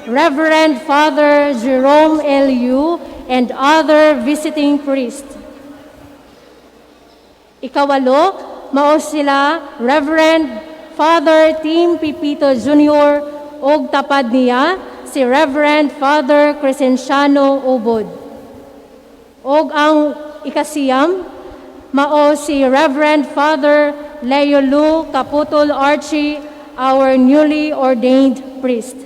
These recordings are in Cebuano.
Reverend Father Jerome L. Yu and other visiting priests. Ikawalo, mao sila Reverend Father Tim Pipito Jr. og tapad niya si Reverend Father Crescenciano Ubod. Og ang ikasiyam, mao si Reverend Father Leo Lu Kaputol Archie, our newly ordained priest.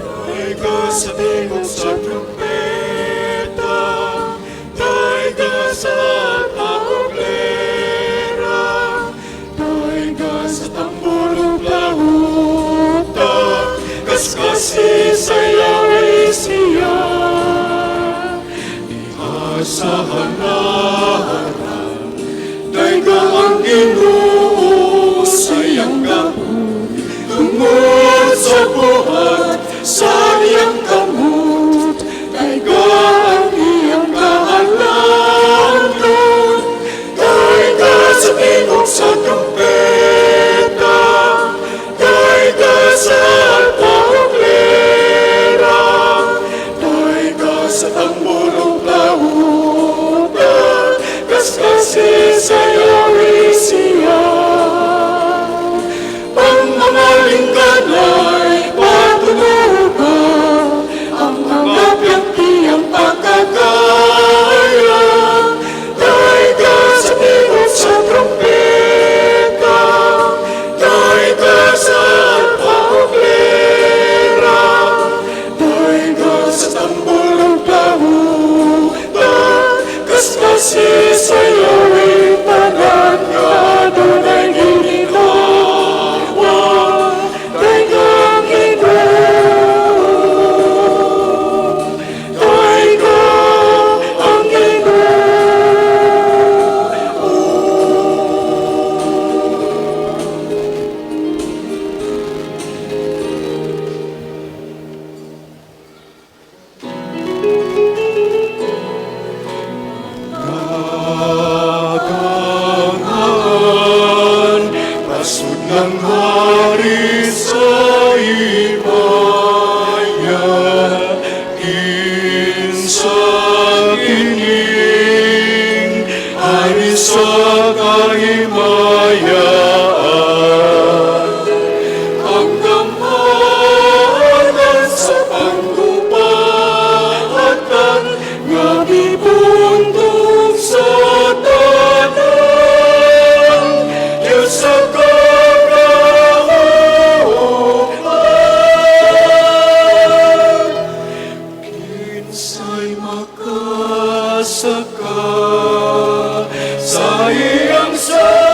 Dayga sa tingog sa trumpeta, dayga sa arpa ug lira, dayga sa tambor ug plawuta, kaskasi sayawi siya. Diha sa halaran, dayga ang Ginoo sa iyang gahom, tungod sa buhat sa iyang kamot, dayga ang iyang kahalangdon. Dayga sa tingog sa trumpeta, dayga sa arpa ug lira, dayga sa tambor ug plawuta, kaskasi sayawi siya. Ang mga lingganay patunuga, ang mga piyak iyang pagkakaya. Dayga sa tingog sa trumpeta, dayga sa arpa ug lira, dayga sa tambor ug plawuta, kaskasi sayawi tanan nga adunay ginikawa. Dayga ang Ginoo, dayga ang Ginoo. Makasaka sa iyang santos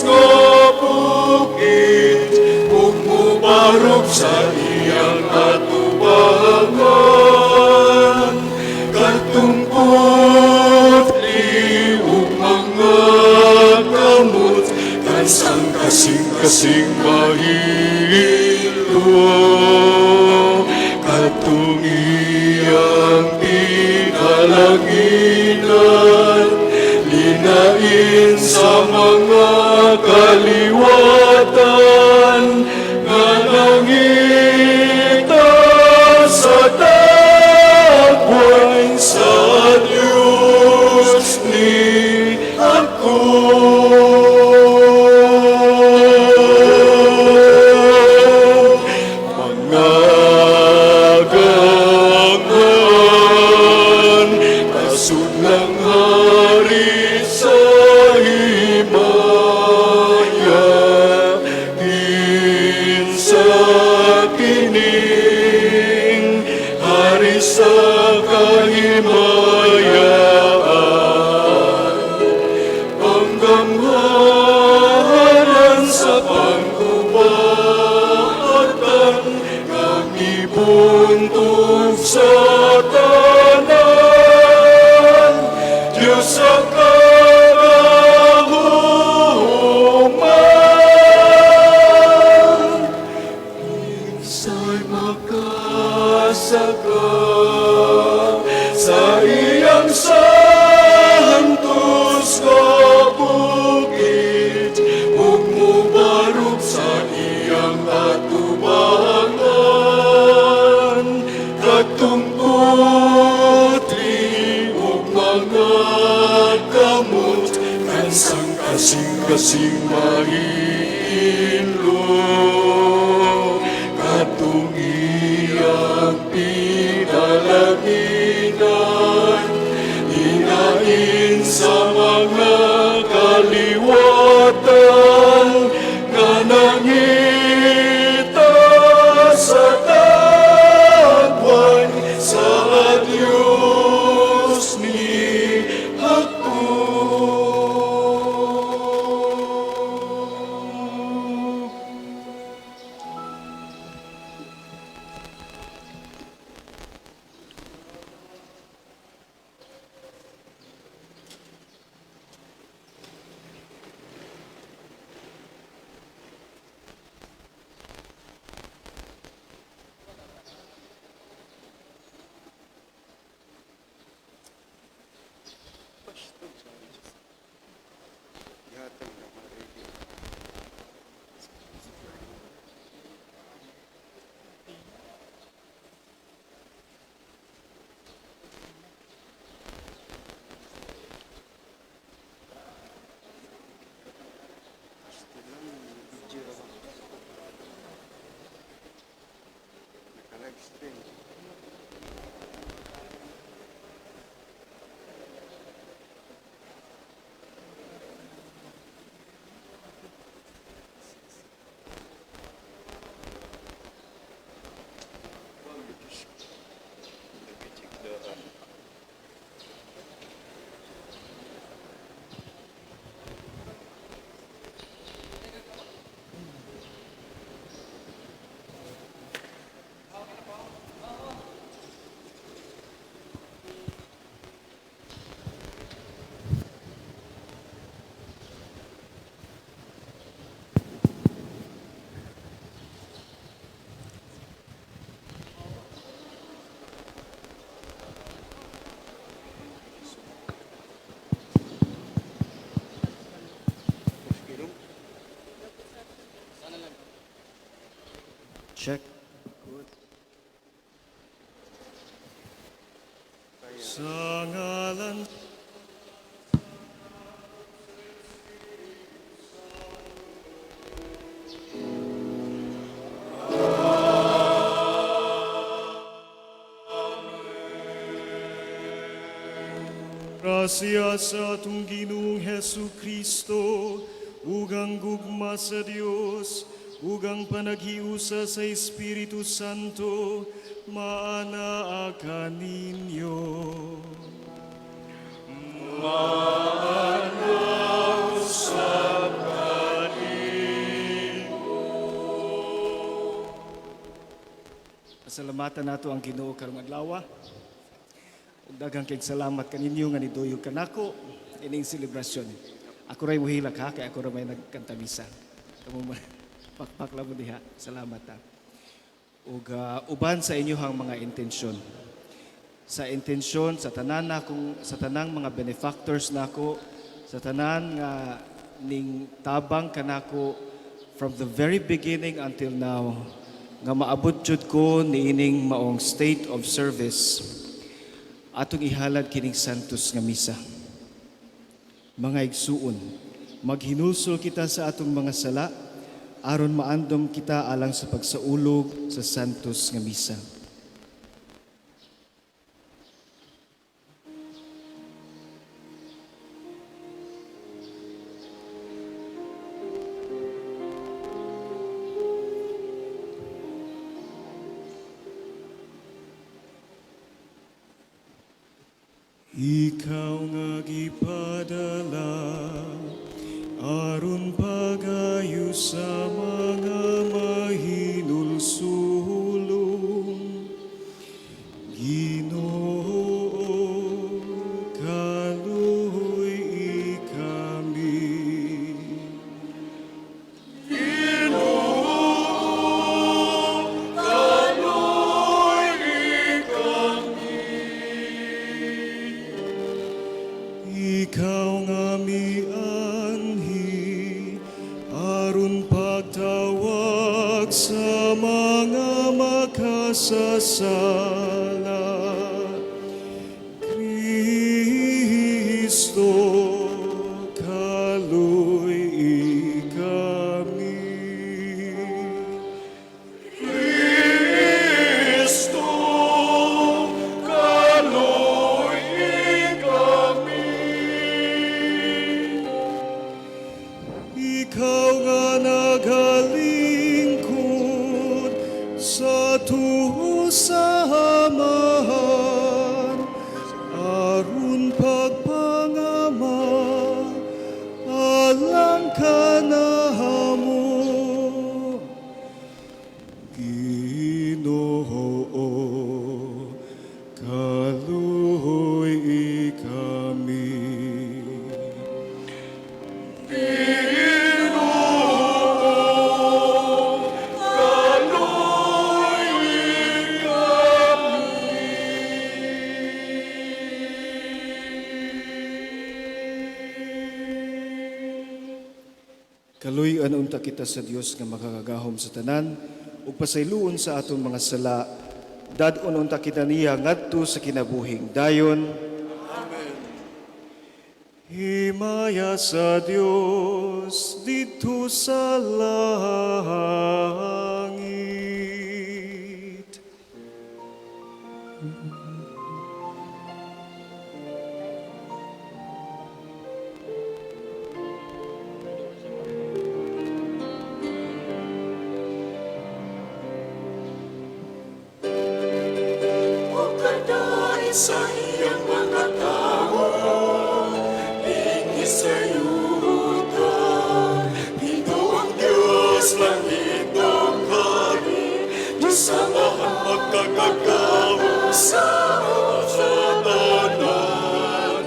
nga bukid ug mubarog sa iyang atubangan katong putli ug mga kamot kansang kasing-kasing mahilo katong iyang pinalanginan linain sa mga kaliwatan nga nangita sa tagway sa Diyos ni ako. Mga gamhan, kasudlang hari sa himaya, kinsa kining hari sa kahimayaan. Ang gamhanan sa pangubatan, kang ibuntog sa tanan, Diyos sa kagahuman. Kinsa'y makasaka sa iyang santos nga bukid ug mubarog sa iyang atubangan katong putli ug mga kamot kansang kasing-kasing mahilo katong iyang pinalanginan hinain sa mga kaliwatan nga nangita sa tagway sa Diyos ni Jacob. Gihatag na mga radio. Gusto lang, video ra ba? Naka-live stream. Nagbichigdaan. Ilong. Check. Good. Kaya, Sa ngalan. Grasya sa atong Ginoong Hesu Kristo ug ang gugma sa Dios ug ang panaghiusa sa Espiritu Santo maanaa kaninyo. Pasalamatan nato ang Ginoo karong adlaw. Ug daghang kay salamat kaninyo nga niduyog kanako ining selebrasyon. Ako ray muhilak ha, kay ako ra may nagkanta misa. Kamo man pakpak lang mo diha. Salamat ha. Ug uban sa inyohang mga intensyon. Sa intensyon sa tanan nakong, sa tanang mga benefactors nako, sa tanan nga ning tabang kanako from the very beginning until now, nga maabot jud ko niining maong state of service, atong ihalad kining santos nga misa. Mga igsuon, maghinulsol kita sa atong mga sala aron maandom kita alang sa pagsaulog sa santos nga misa. Ikaw nga gipadala aron pagayo sa mga mahinulsulong. Ginoo, kaluoy kami. Ikaw nga mianhi aron pagtawag sa mga makasasala. Kristo, kaluoy kami. Kristo, kaluoy kami. Ikaw nga nagalingkod sa tuo sa Amahan, aron pagpangama, alang kanamo. Ginoo, kaluoy kami. Kaluy-an unta kita sa Dios nga makakagahom sa tanan ug pasayloon sa atong mga sala. Dad-on unta kita niya ngadto sa kinabuhing dayon. Amen. Himaya sa Dios didto sa langit. O kadain sa iyang mga tao, dinhi sa yuta, Ginoong Diyos, langit ug hari, Diyos Amahan magkagagahom sa tanan.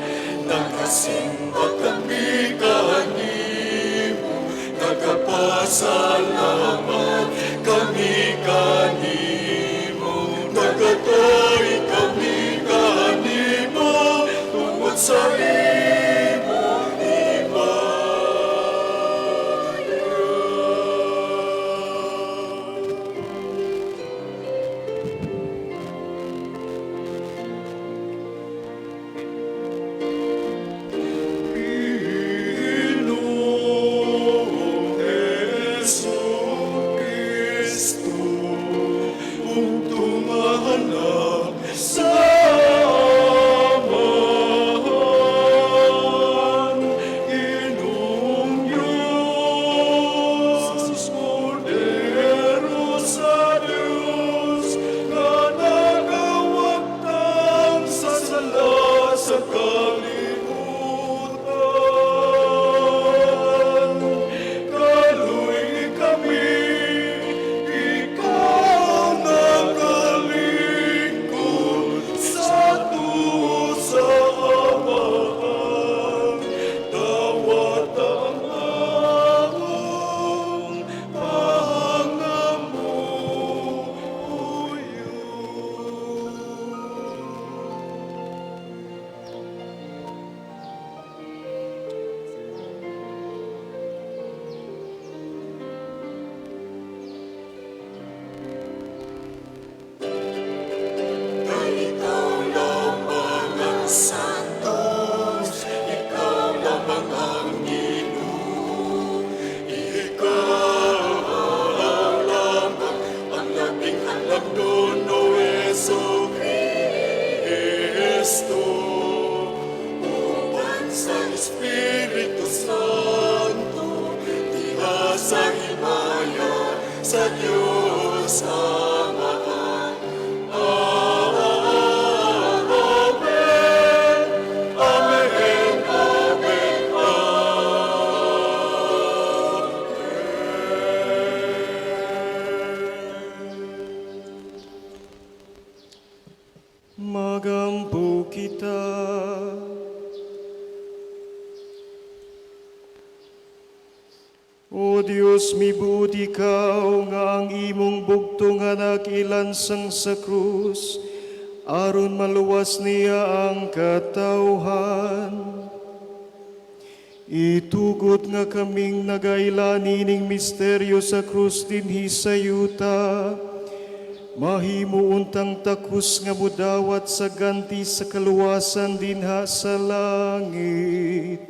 Nagasimba kami kanimo, nagapasalamat kami kanimo, nagatay kami kanimo, tungod sa imong himaya. Ginoong Hesus Kristo, ug tumahanap sa Amahan. Kristo, uban sa Espiritu Santo, diha sa himaya sa Dios Amahan. Amen. Amen. Amen. Magampo kita. O Dios, mibuot ikaw nga ang imong bugtong anak ilansang sa krus, aron maluwas niya ang katawhan. Itugot nga kaming nagaila nining misteryo sa krus dinhi sa yuta, mahimo untang takos nga mudawat sa ganti sa kaluwasan dinha sa langit.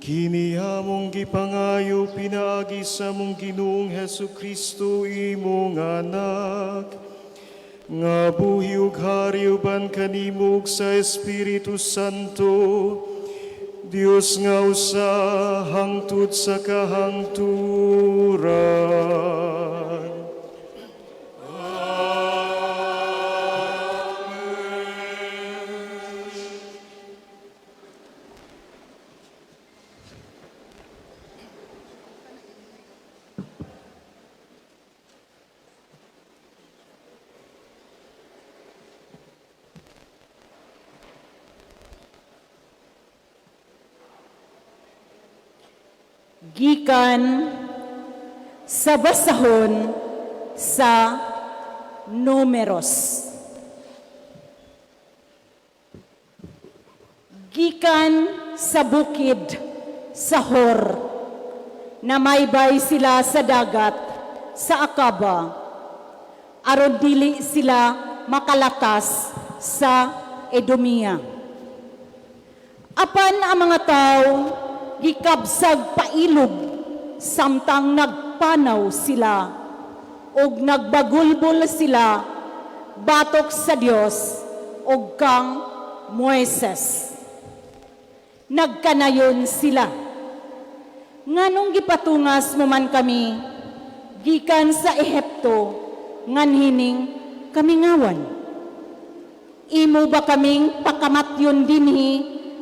Kini among gipangayo pinaagi sa among Ginoong Hesus Kristo, imong anak, nga buhi ug hari uban kanimo ug sa Espiritu Santo, Dios nga usa hangtod sa kahangturan. Gikan sa basahon sa Numeros. Gikan sa bukid sa Hor, namaybay sila sa dagat sa Akaba, aron dili sila makalatas sa Edomia. Apan ang mga tao gikabsag pailog samtang nagpanaw sila ug nagbagulbol sila batok sa Dios ug kang Moises. Nagkanayon sila. Nganong gipatungas mo man kami gikan sa Ehipto nganhining kamingawan? Imo ba kaming pakamatyon dinhi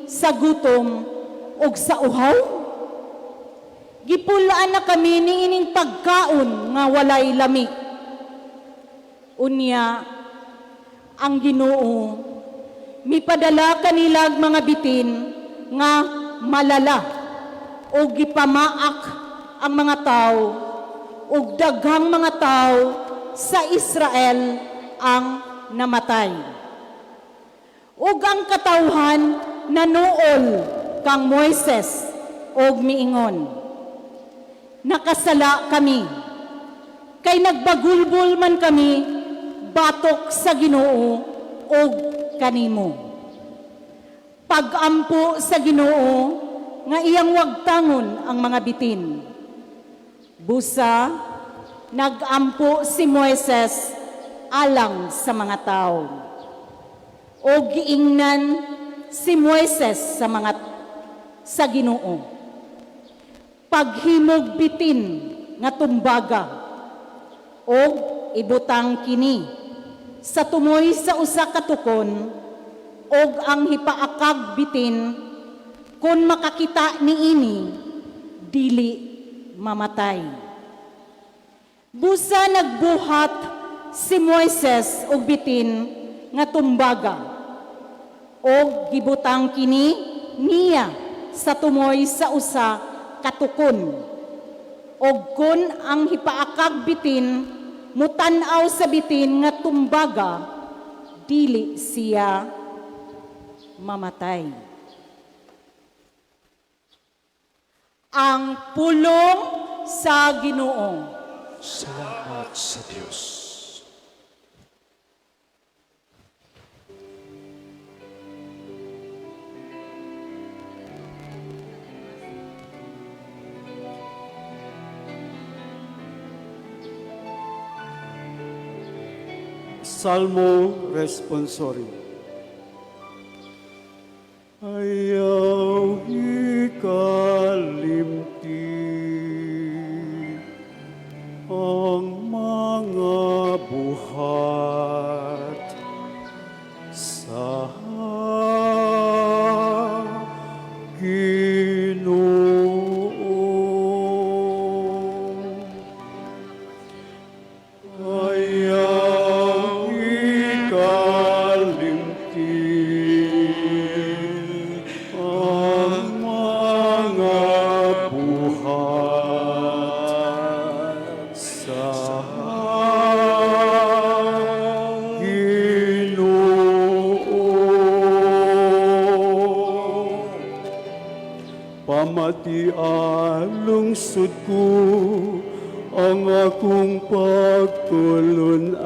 sa gutom ug sa uhaw? Gipulaan na kami niining pagkaon nga walay lami. Unya, ang Ginoo mipadala kanilag mga bitin nga malala o gipamaak ang mga tao ug daghang mga tao sa Israel ang namatay. Ug ang katawhan nanuol kang Moises og miingon, "Nakasala kami, kay nagbagulbol man kami batok sa Ginoo og kanimo." Pagampo sa Ginoo nga iyang wagtangon ang mga bitin. Busa, nagampo si Moises alang sa mga tao. O giingnan si Moises sa Ginoo, "Paghimog bitin nga tumbaga og ibutang kini sa tumoy sa usa ka tukon, og ang hipaakag bitin, kon makakita niini, dili mamatay." Busa nagbuhat si Moises og bitin nga tumbaga og gibutang kini niya sa tumoy sa usa ka tukon. Og kon ang hipaakag bitin mutan-aw sa bitin nga tumbaga, dili siya mamatay. Ang pulong sa Ginoo. Salamat sa Diyos. Salmo Responsory. Ayaw ikalimti ang mga buhat sa Ginoo. Ayaw ikalimti ang mga buhat sa Ginoo. Pamatia lungsod ko ang akong pagtulunan.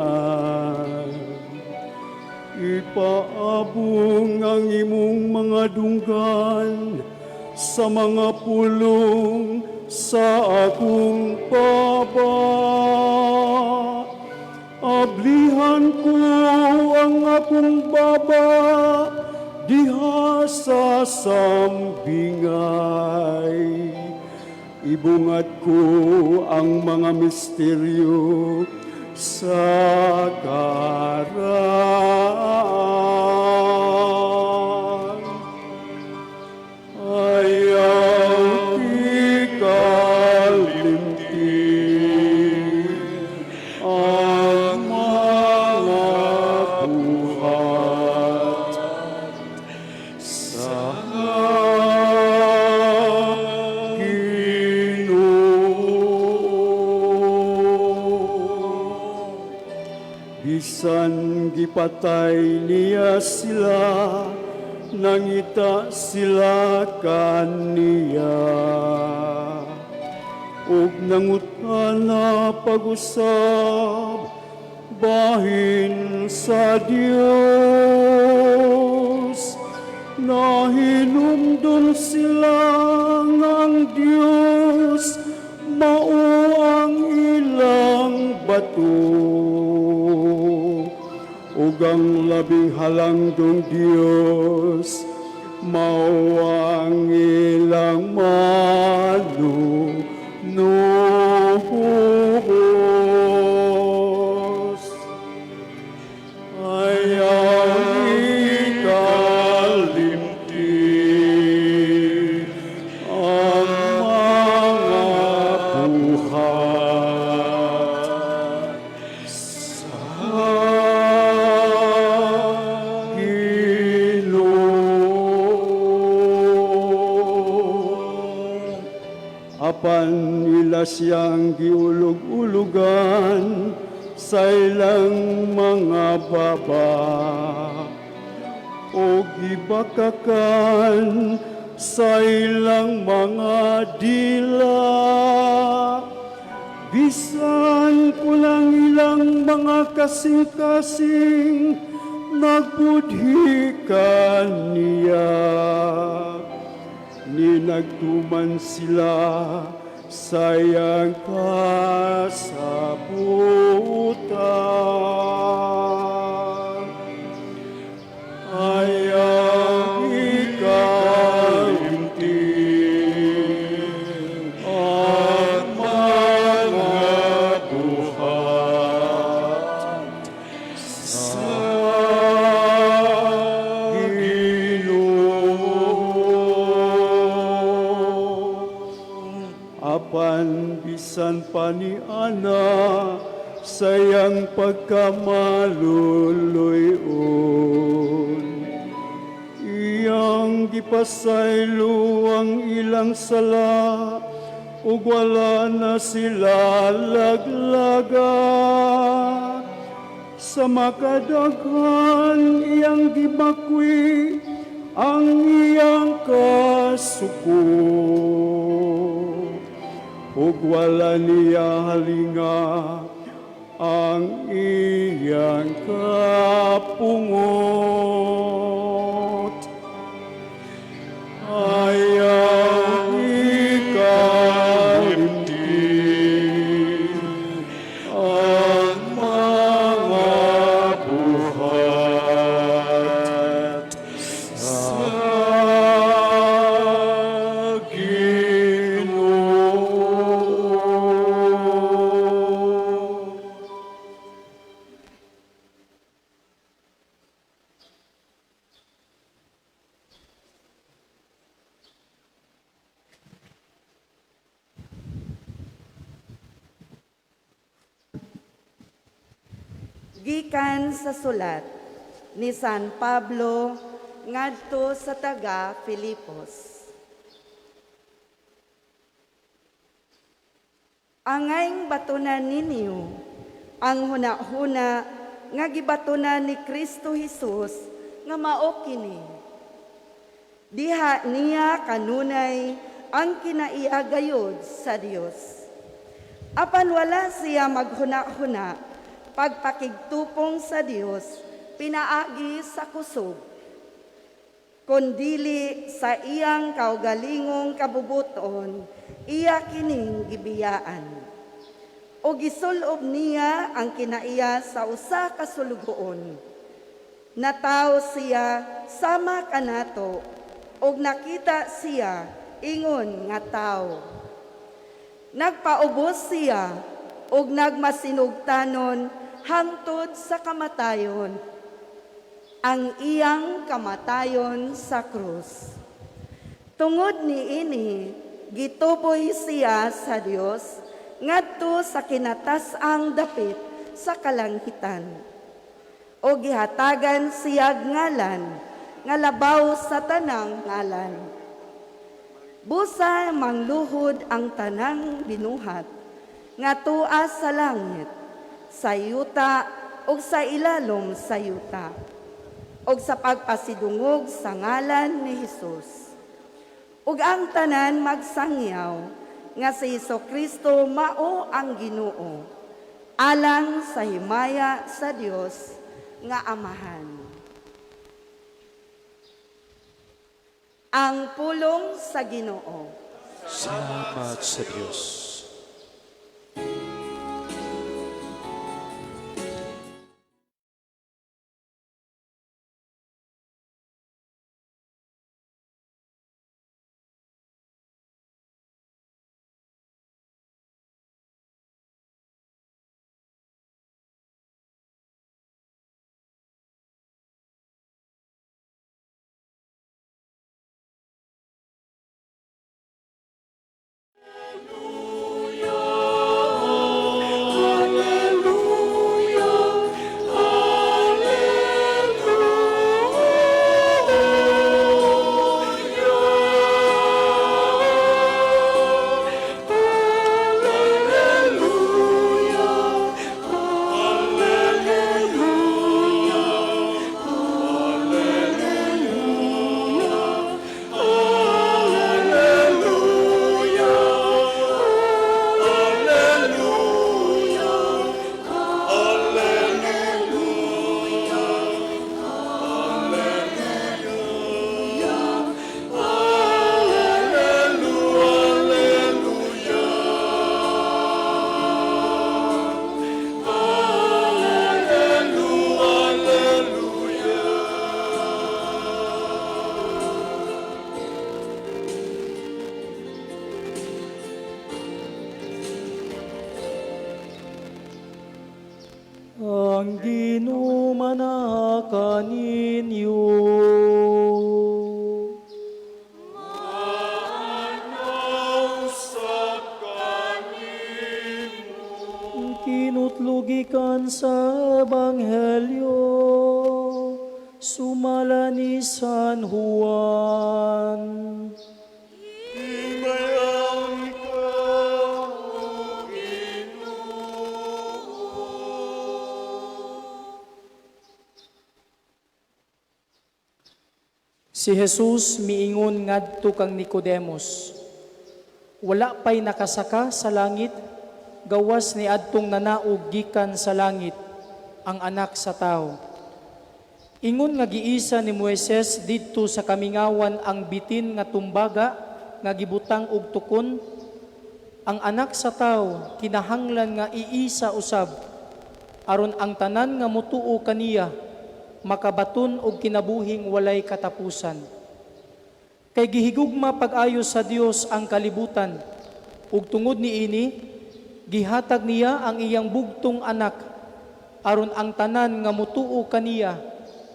Ipaabong ang imong mga dunggan sa mga pulong sa akong baba. Ablihan ko ang akong baba diha sa sambingay. Ibungat ko ang mga misteryo sa karaan. Ayaw ikalimti ang mga buhat sa Ginoo. Bisan gipatay niya sila, nangita sila kaniya. Ug nangutana pag-usab, bahin sa Dios. Nahinumdum sila nga ang Dios mao ang ilang bato ug ang labing halangdong Dios mao ang ilang manunos. Ayaw ikalimti ang mga buhat sa Ginoo. Apan ila siyang giulog-ulugan sa ilang mga baba o gibakakan sa ilang mga dila. Bisan kulang ilang mga kasing-kasing nagbudhi kaniya. Ni nagtuman sila sa iyang kasabutan. Ayaw ikalimti ang mga buhat sa Ginoo. Apan bisan pa ni Ana sa iyang pagkamaluluyon. Iyang gipasaylo ang ilang sala ug wala na sila laglaga. Sa makadaghan iyang gibakwi ang iyang kasuko ug wala niya halinga ang iyang kapungot. Ayaw ikalimti ang mga buhat sa Gikan sa sulat ni San Pablo ngadto sa taga Filipos. Angayng batunan ninyo ang hunahuna nga gibatunan ni Kristo Hesus nga mao kini. Diha niya kanunay ang kinaiya gayod sa Dios. Apan wala siya maghuna-huna pagpakigtupong sa Dios pinaagi sa kusog, kondili sa iyang kaugalingong kabubuton, iya kining gibiyaan. O gisulob niya ang kinaiya sa usa ka sulugoon. Nataw siya sama kanato og nakita siya ingon nga tawo. Nagpaubos siya og nagmasinugtanon hangtod sa kamatayon, ang iyang kamatayon sa krus. Tungod niini, gituboy siya sa Dios ngadto sa kinatas-ang dapit sa kalangitan. O gihatagan siya ngalan nga labaw sa tanang ngalan. Busa mangluhod ang tanang binuhat nga tua sa langit, sa yuta ug sa ilalom sa yuta, ug sa pagpasidungog sa ngalan ni Hesus. Ug ang tanan magsangyaw nga si Kristo mao ang Ginoo, alang sa himaya sa Dios nga Amahan. Ang pulong sa Ginoo. Salamat sa Diyos. Ang Ginoo manaka ninyo. Kinutlugikan sa Ebanghelyo, sumala ni San Juan. Himayang ikaw, O Si Jesus miingon ngadto kang Nicodemus, wala pa'y nakasaka sa langit, gawas ni adtong nanaog gikan sa langit, ang anak sa tao. Ingon nga giisa ni Moises didto sa kamingawan ang bitin nga tumbaga nga gibutang og tukon, ang anak sa tao kinahanglan nga iisa usab aron ang tanan nga mutuo kaniya makabaton og kinabuhing walay katapusan. Kay gihigugma pag-ayo sa Dios ang kalibutan, ug tungod niini gihatag niya ang iyang bugtong anak aron ang tanan nga mutuo kaniya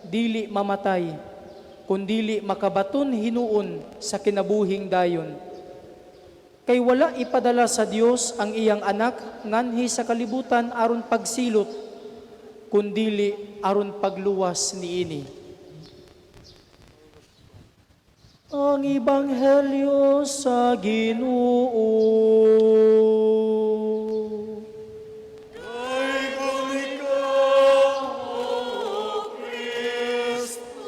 dili mamatay kundili makabaton hinuon sa kinabuhing dayon. Kay wala ipadala sa Dios ang iyang anak nganhi sa kalibutan aron pagsilot, kundili aron pagluwas niini. Ang Ebanghelyo sa Ginoo. Kay ikaw, O Kristo.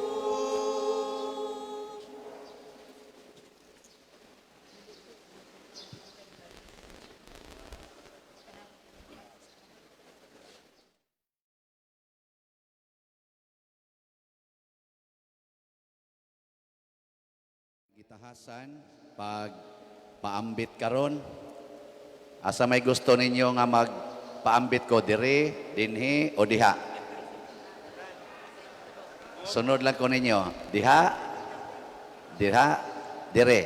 Gitahasan pag paambit karon, asa may gusto ninyo nga magpaambit ko, diri, dinhi o diha? Sunod lang ko ninyo, diha, diha, dire.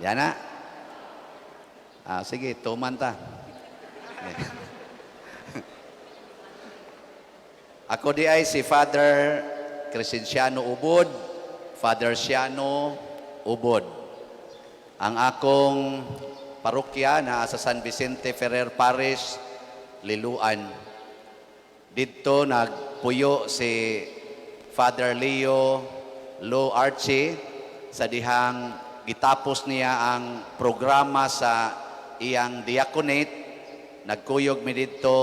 Yan na. Ah, sige, tuman ta. Ako di ay si Father Crescenciano Ubod, Father Siano Ubod. Ang akong parokya na sa San Vicente Ferrer Parish, Liluan. Didto nagpuyo si Father Leo Lo Archie sa dihang gitapos niya ang programa sa iyang diaconate. Nagkuyog mi didto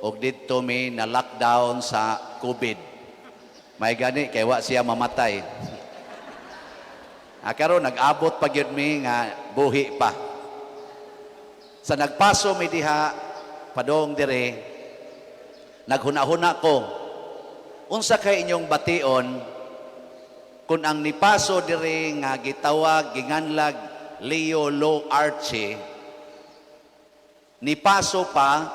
ug didto mi na lockdown sa COVID. May gani kay wa siya mamatay. Ah, karon nag-abot pa gyud mi nga buhi pa. Sa nagpaso mi diha padong dire, naghuna-huna ko, unsa kay inyong bation kung ang nipaso dire nga gitawag ginganlag Leo Lo Archie nipaso pa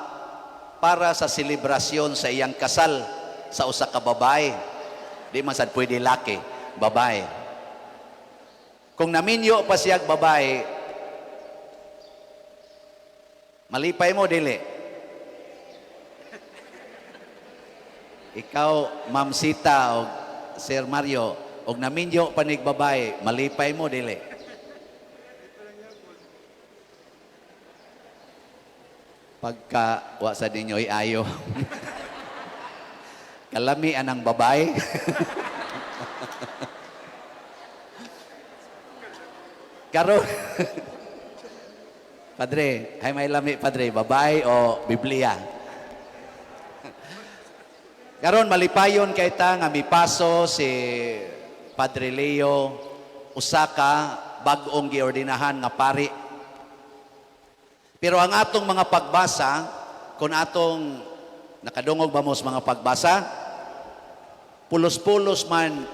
para sa selebrasyon sa iyang kasal sa usa ka babae? Di man sad pwede laki, babae. Kung naminyo pa siyag babae, malipay mo, dili? Ikaw, Ma'am Sita o Sir Mario, og naminyo panig babae, malipay mo, dili? Pagka wa sa ninyo ayo. Kalami anang babae. Karon, Padre, ay may lami, padre, babae o Biblia? Karon malipayon kay ta nga mipaso si Padre Leo, usa ka bag-ong giordinahan nga pari. Pero ang atong mga pagbasa, kung atong nakadungog ba mo sa mga pagbasa, pulos-pulos man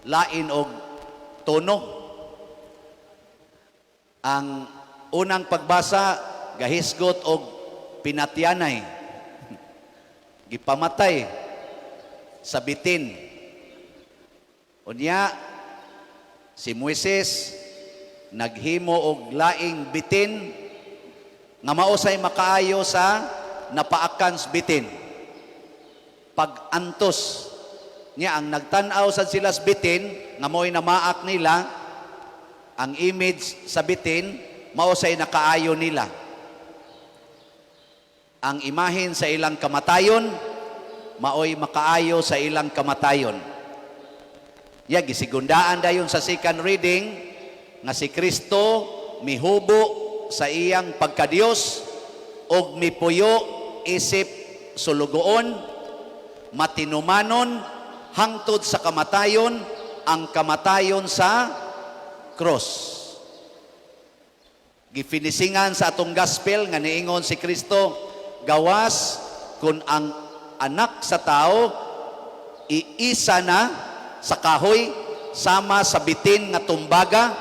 lain og tono. Ang unang pagbasa, gahisgot og pinatyanay, gipamatay sa bitin. Unya, si Moises naghimo og laing bitin nga mausay makaayo sa napaakan sa bitin. Pag-antos niya, ang nagtan-aw sa sila sa bitin nga mo'y namaak nila ang image sa bitin, mausay nakaayo nila. Ang imahen sa ilang kamatayon, maoy makaayo sa ilang kamatayon. Ya, gisigundaan dayon sa second reading nga si Kristo mihubo sa iyang pagkadiyos og mipuyo isip sulugoon, matinumanon hangtod sa kamatayon, ang kamatayon sa cross. Gifinisingan sa atong gospel nga niingon si Kristo, gawas kung ang anak sa tao iisa na sa kahoy sama sa bitin nga tumbaga,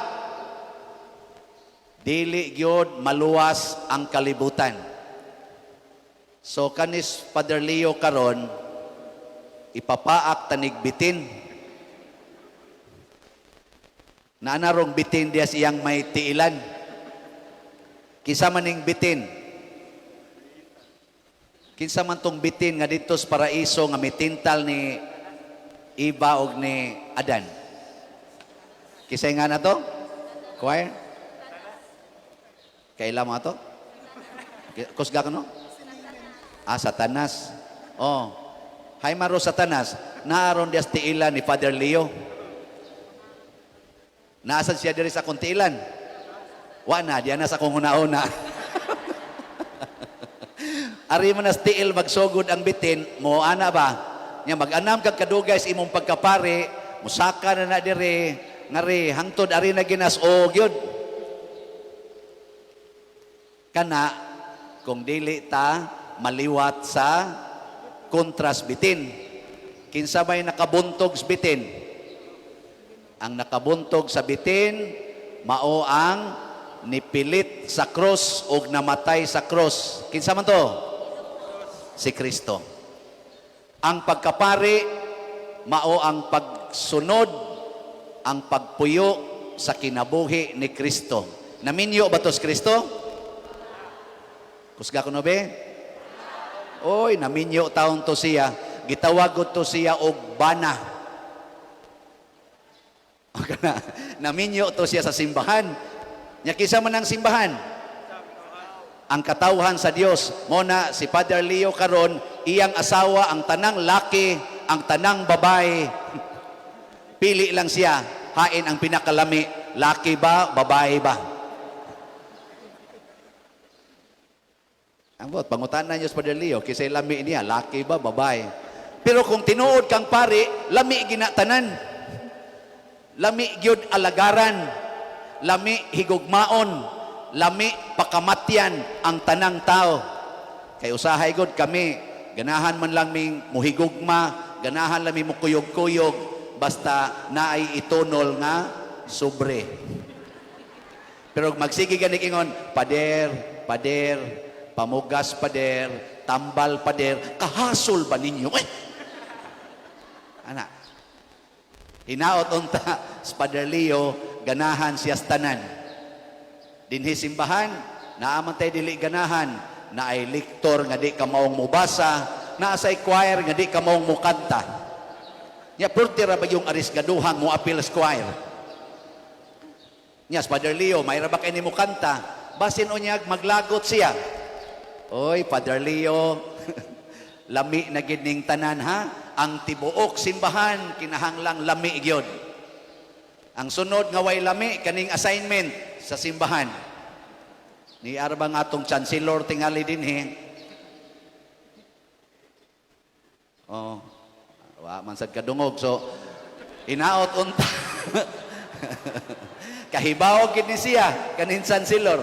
dili gyud maluwas ang kalibutan. So kanis Father Leo karon ipapaak tanig bitin. Naanarong bitin diya siyang may tiilan. Kinsa man ning bitin? Kinsa man tong bitin nga didto sa paraiso nga mitintal ni Eva og ni Adan? Kinsa nga na to? Choir? Kaila mo ato? Kusga ka no? Ah, Satanas. Oh. Hay maro Satanas, naaron dias tiilan ni Father Leo. Naasan siya diri sa akong tiilan? Wa na, diyan na sa akong una-una. Ari man nas tiil magsugod ang bitin, mo ana ba? Nya mag-anam kag kadugay sa imong pagkapari, musaka na na diri, ngari hangtod ari na ginas o gyud. Kana kung dili ta maliwat sa kontras bitin. Kinsa may nakabuntog sa bitin? Ang nakabuntog sa bitin mao ang nipilit sa cross og namatay sa cross. Kinsa man to? Si Kristo. Ang pagkapari mao ang pagsunod, ang pagpuyo sa kinabuhi ni Kristo. Naminyo ba to si Kristo? Kusga ko no be? Oy, naminyo taon to siya. Gitawag to siya og bana. O kana, naminyo to siya sa simbahan. Nya kinsa man ang simbahan? Ang katawhan sa Dios. Mo na si Father Leo karon, iyang asawa ang tanang laki, ang tanang babae. Pili lang siya, hain ang pinakalami, laki ba, babae ba? Ang bot, pangutana niyo sa Father Leo, kisay lami niya, laki ba, babae? Pero kung tinuod kang pari, lami ginatanan. Lami gyud alagaran. Lami higugmaon. Lami pakamatyan ang tanang tao. Kay usahay gud kami, ganahan man lang ming muhigugma, ganahan lang mi mukuyog-kuyog, basta naay itunol nga sobre. Pero magsige gani ingon, pader, pader, pamugas pader, tambal pader, kahasol ba ninyo? Ay! Ana. Hinaot unta sa Father Leo, ganahan siya sa tanan. Dinhi simbahan, naa man tay dili ganahan, naay lektor nga di ka maong mubasa, naa say choir nga di ka maong mukanta. Nya purti ra ba yung arisgaduhang mo apil sa choir? Nya sa Father Leo, may ra ba kay ni mukanta? Basin unyag maglagot siya. Oy, Father Leo, lami na gid ning tanan ha. Ang tibuok simbahan kinahanglang lami gyud. Ang sunod nga way lami kaning assignment sa simbahan. Ni arbang atong chancellor tingali dinhi. Oh, wa man sad kadungog. So hinaot unta. Kahibaw gid ni siya kaning chancellor.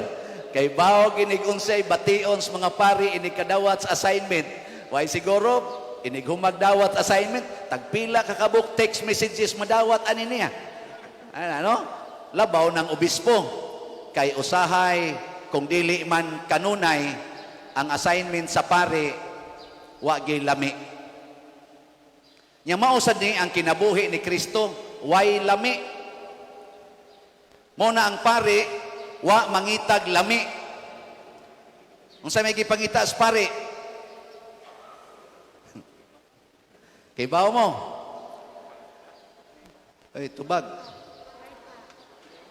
Kahibaw gid ni unsay bation sa mga pari ini kadawat sa assignment. Why siguro inig humagdawat assignment, tagpila ka kabuk text messages madawat ani niya. Ano, no? Labaw ng obispo. Kay usahay kung dili man kanunay ang assignment sa pari wa gyud lami. Nya mao sad ni ang kinabuhi ni Kristo, way lami. Mo na ang pari wa mangitag lami. Unsa may gipangita sa pari? Kay bawo mo. Ay, tubag.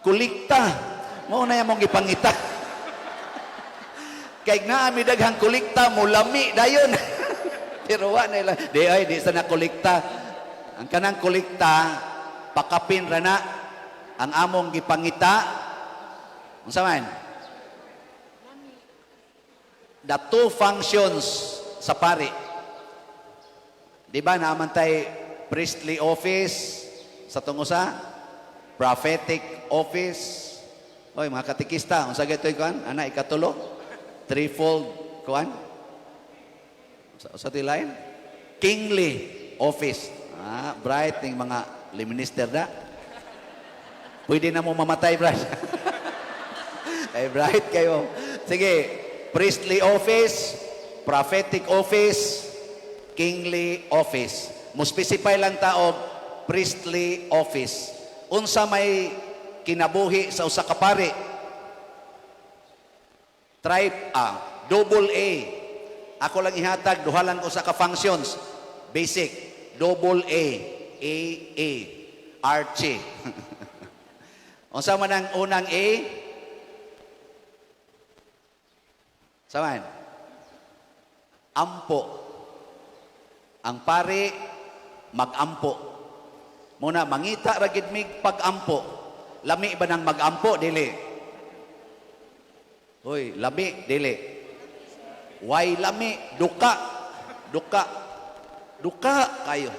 Kulikta. Mao na mong gipangita. Kay naa mi daghang kulikta, mo lami dayon. Pero wa na ila. Di ay di sa na kulikta. Ang kanang kulikta pakapin ra na ang among gipangita. Unsa man? The two functions sa pari. Di ba naman tay priestly office sa tungusa? Prophetic office. Oy, mga katikista, unsa gaytoy kuan? Ana ikatulo? Threefold kuan? Sa line? Kingly office. Ah, bright ning mga minister da. Pwede na mo mamatay, bright. Ay, bright kayo. Sige, priestly office, prophetic office, kingly office. Mo specify lang ta og priestly office. Unsa may kinabuhi sa usa ka pari? Tribe A, double A. Ako lang ihatag, duha lang usa ka functions. Basic, double A, A, A, Archie. Unsa man ang unang A? Saman? Ampo. Ang pari magampo. Muna mangita ra gid mig pagampo. Lami ba nang magampo dili? Hoy, lami dili. Way lami, duka. Duka. Duka kayo.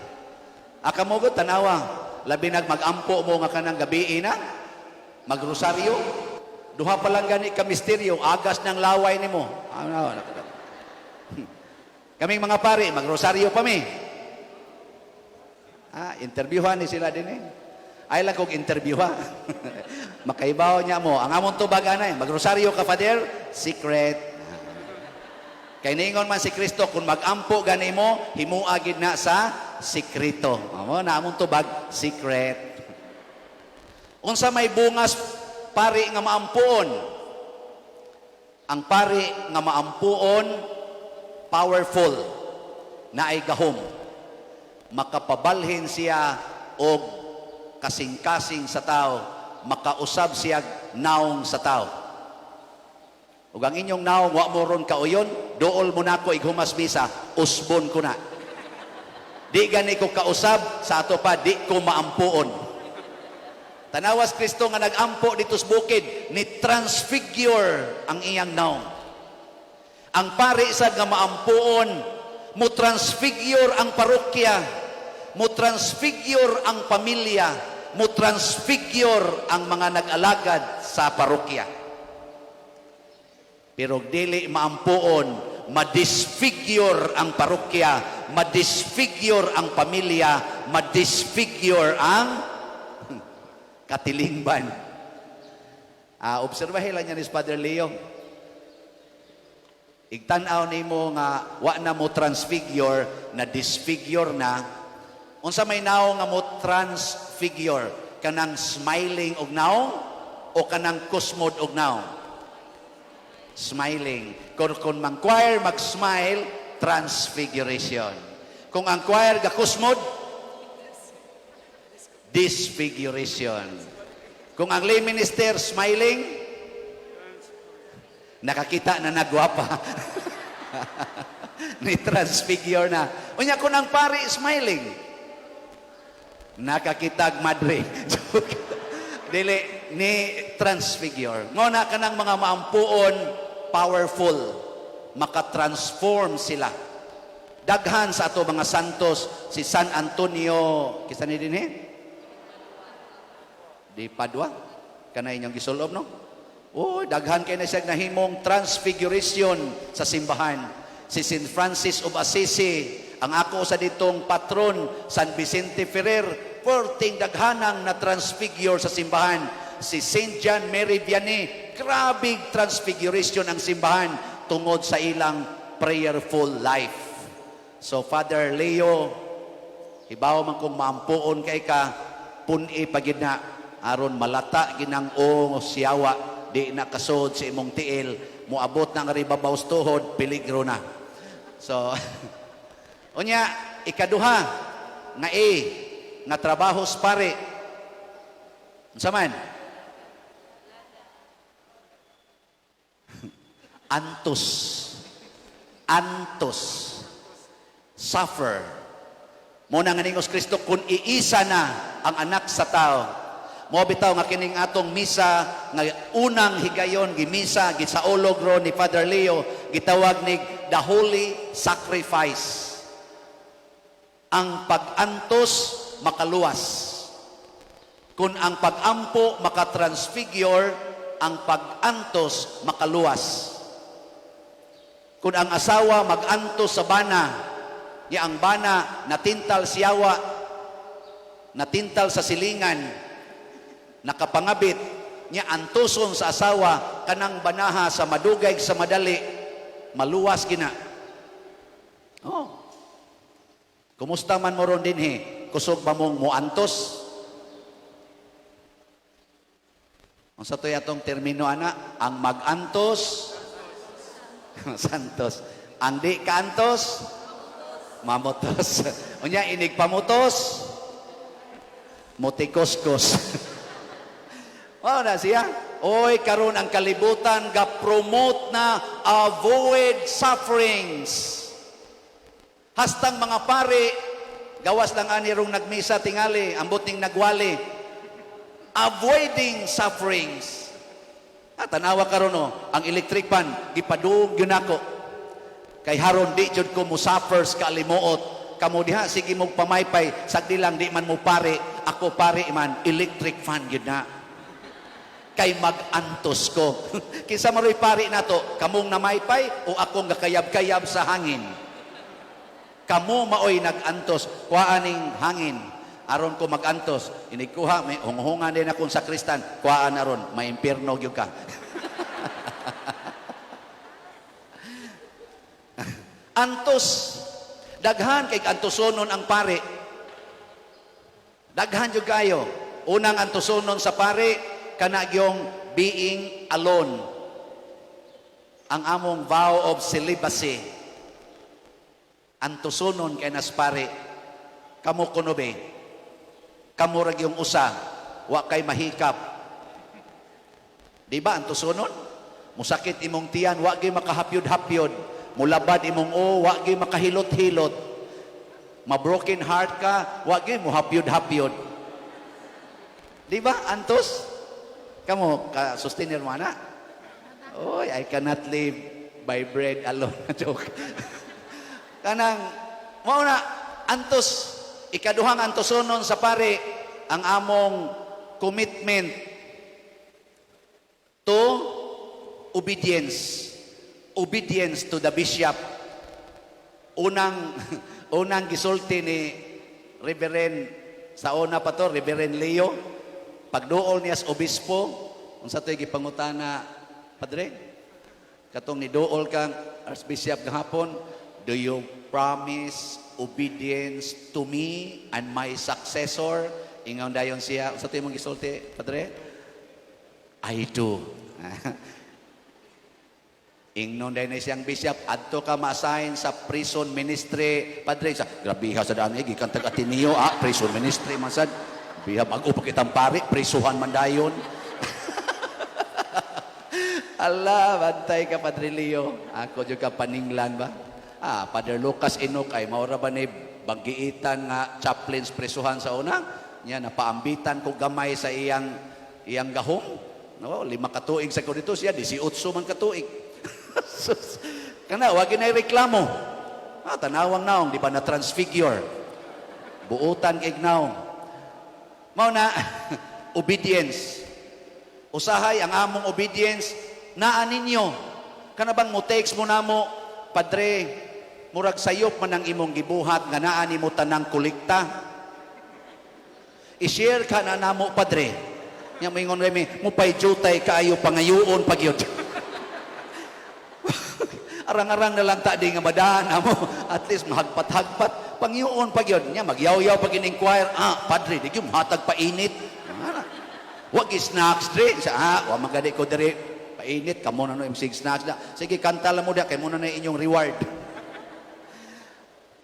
Aka mo gud tanawa, labi nag magampo mo nga kanang gabi na magrosaryo. Duha pa lang gani ka misteryo, agas ng laway nimo. Ano, ano. Kaming mga pari, magrosaryo pa mi. Ah, interviewhan ni sila din eh. Ay lang kong interview ha. Makaibaw niya mo. Ang among tubag anay, magrosaryo ka, Father, secret. Kay niingon man si Kristo, kung magampo gani mo, himua gid na sa sikreto. Amo na among tubag, secret. Unsa may bungas pari nga maampuon? Ang pari nga maampuon, powerful, naay gahom. Makapabalhin siya og kasing-kasing sa tao, makausab siya naong sa tao. Ug ang inyong naong wa mo ron kauyon, duol mo nako ighumas misa, usbon ko na. Di gani ko kausab sa ato pa, di ko maampuon. Tanawas Kristo nga nagampo dito sa bukid, ni transfigure ang iyang naong. Ang pari sad nga maampuon, mo transfigure ang parokya, mo transfigure ang pamilya, mo transfigure ang mga nag-alagad sa parokya. Pero dili maampuon, madisfigure ang parokya, madisfigure ang pamilya, madisfigure ang katilingban. Ah, obserbahin lang niya ni Father Leo. Igtan-aw nimo nga wa na mo transfigure, na disfigure na. Unsa may naong nga mo transfigure? Kanang smiling og naong o kanang kusmod og naong? Smiling. Kung mang choir mag-smile, transfiguration. Kung ang choir gakusmod, disfiguration. Kung ang lay minister smiling, nakakita na nagwapa. Ni transfigure na. Unya kung ang pari smiling, nakakitag madre. Dili ni transfigure. Ngona kanang mga maampuon, powerful, makatransform sila. Daghan sa ato mga santos, si San Antonio, kisa ni dinhi? Di Padua? Kana inyong gisulob, no? Oh, daghan kay na siya nahimong transfiguration sa simbahan. Si St. Francis of Assisi, ang ako sa ditong patron, San Vicente Ferrer, perting daghanang na transfigure sa simbahan. Si St. John Mary Vianney, grabing transfiguration ang simbahan tungod sa ilang prayerful life. So Father Leo, hibaw man kung maampuon kay ka, pun-i pagid na aron malata ginang o siyawa, di na kasod sa imong tiil, moabot na nga ribabaw sa tuhod, peligro na. So, unya, ikaduha, nga A, nga trabaho sa pare. Unsa man? Antos. Antos. Suffer. Mo na nga ningos Kristo, kung iisa na ang anak sa tao, mo bitaw nga kining atong misa nga unang higayon gimisa gisaulog ro ni Father Leo, gitawag ni the Holy Sacrifice. Ang pag-antos makaluwas. Kung ang pag-ampo makatransfigure, ang pag-antos makaluwas. Kung ang asawa mag-antos sa bana, niya ang bana natintal siyawa, natintal sa silingan, nakapangabit, niya antuson sa asawa, kanang banaha sa madugay sa madali, maluwas gina. Oh. Kumusta man mo ron dinhi? Kusog ba mong muantos? Unsa to'y atong termino ana? Ang mag-antos, santos. Ang di kaantos, mamutos. Unya inig pamutos, mutikoskos. Mao na siya. Oy, karon ang kalibutan ga-promote na avoid sufferings. Hastang mga pare, gawas lang ani rong nagmisa tingali, ambot ning nagwali. Avoiding sufferings. Ah, tanawa karon no, ang electric fan gipadung gyud nako. Kay haron di jud ko mo suffer sa kaalimuot. Kamo diha sige mo pamaypay, sagdi lang di man mo pare, ako pare man, electric fan gyud na. Kay mag-antos ko. Kinsa maroy pare nato, kamong namaypay o akong gakayab-kayab sa hangin? Kamo maoy nag-antos, kuhaan ning hangin. Aron ko mag-antos, inigkuha, may hunghungan din akong sakristan, kuhaan aron, may impierno gyud ka. Antos. Daghan kay antosonon ang pare. Daghan jud kayo. Unang antosonon sa pare kana gyong being alone. Ang among vow of celibacy. Antosonon kay nas pare. Kamo kuno be. Kamo ra gyung usa, wa kay mahikap. Di ba antosonon? Musakit imong tiyan, wa gyud makahapyod-hapyod. Mulabad imong o, wa gyud makahilot-hilot. Ma-broken heart ka, wa gyud mohapyod-hapyod. Di ba antos? Kamo ka sustainer mo ana? Oy, I cannot live by bread alone. Joke. Kanang mao na antos, ikaduhang antosonon sa pare ang among commitment to obedience. Obedience to the bishop. Unang unang gisulti ni Reverend sa una pa to, Reverend Leo, pagduol niya sa obispo, unsa to'y gipangutana, Padre? Katong niduol kang Archbishop gahapon, do you promise obedience to me and my successor? Ingon dayon siya, unsa to'y imong gisulti, Padre? I do. Ingnon dayon na siyang bishop, adto ka ma-assign sa prison ministry. Padre, sa grabiha sa daan, eh, gikan tag Ateneo, ah, prison ministry man sad. Biha bag-o pa kitang pari, prisuhan man dayon. Allah, bantay ka, Padre Leo. Ako jud ka paninglan ba? Ah, Father Lucas Enoch ay maura ba ni banggiitan nga chaplains presuhan sa una? Nya napaambitan ko gamay sa iyang iyang gahom. No, 5 ka tuig sa ko dito siya, 18 man ka tuig. Sus. Kana wag ginay reklamo. Ah, tanawang naong di ba na transfigure. Buutan kay naong. Mao na obedience. Usahay ang among obedience naa ninyo. Kana bang mo text mo namo, Padre, murag sayop man ang imong gibuhat nga naa nimo tanang kolekta. I-share ka na namo, Padre. Nya moingon remi, mo pay jutay kaayo pangayuon pagyud. Arang-arang na lang ta di nga madaan amo. At least mahagpat-hagpat pangyuon pagyud. Nya magyaw-yaw pag in-inquire, ah, Padre, di gyud hatag painit. Ah, wag snacks dre. Sa ah, wa magadi ko diri painit kamo na no MC snacks na. Sige kanta lang mo da kay mo na na inyong reward.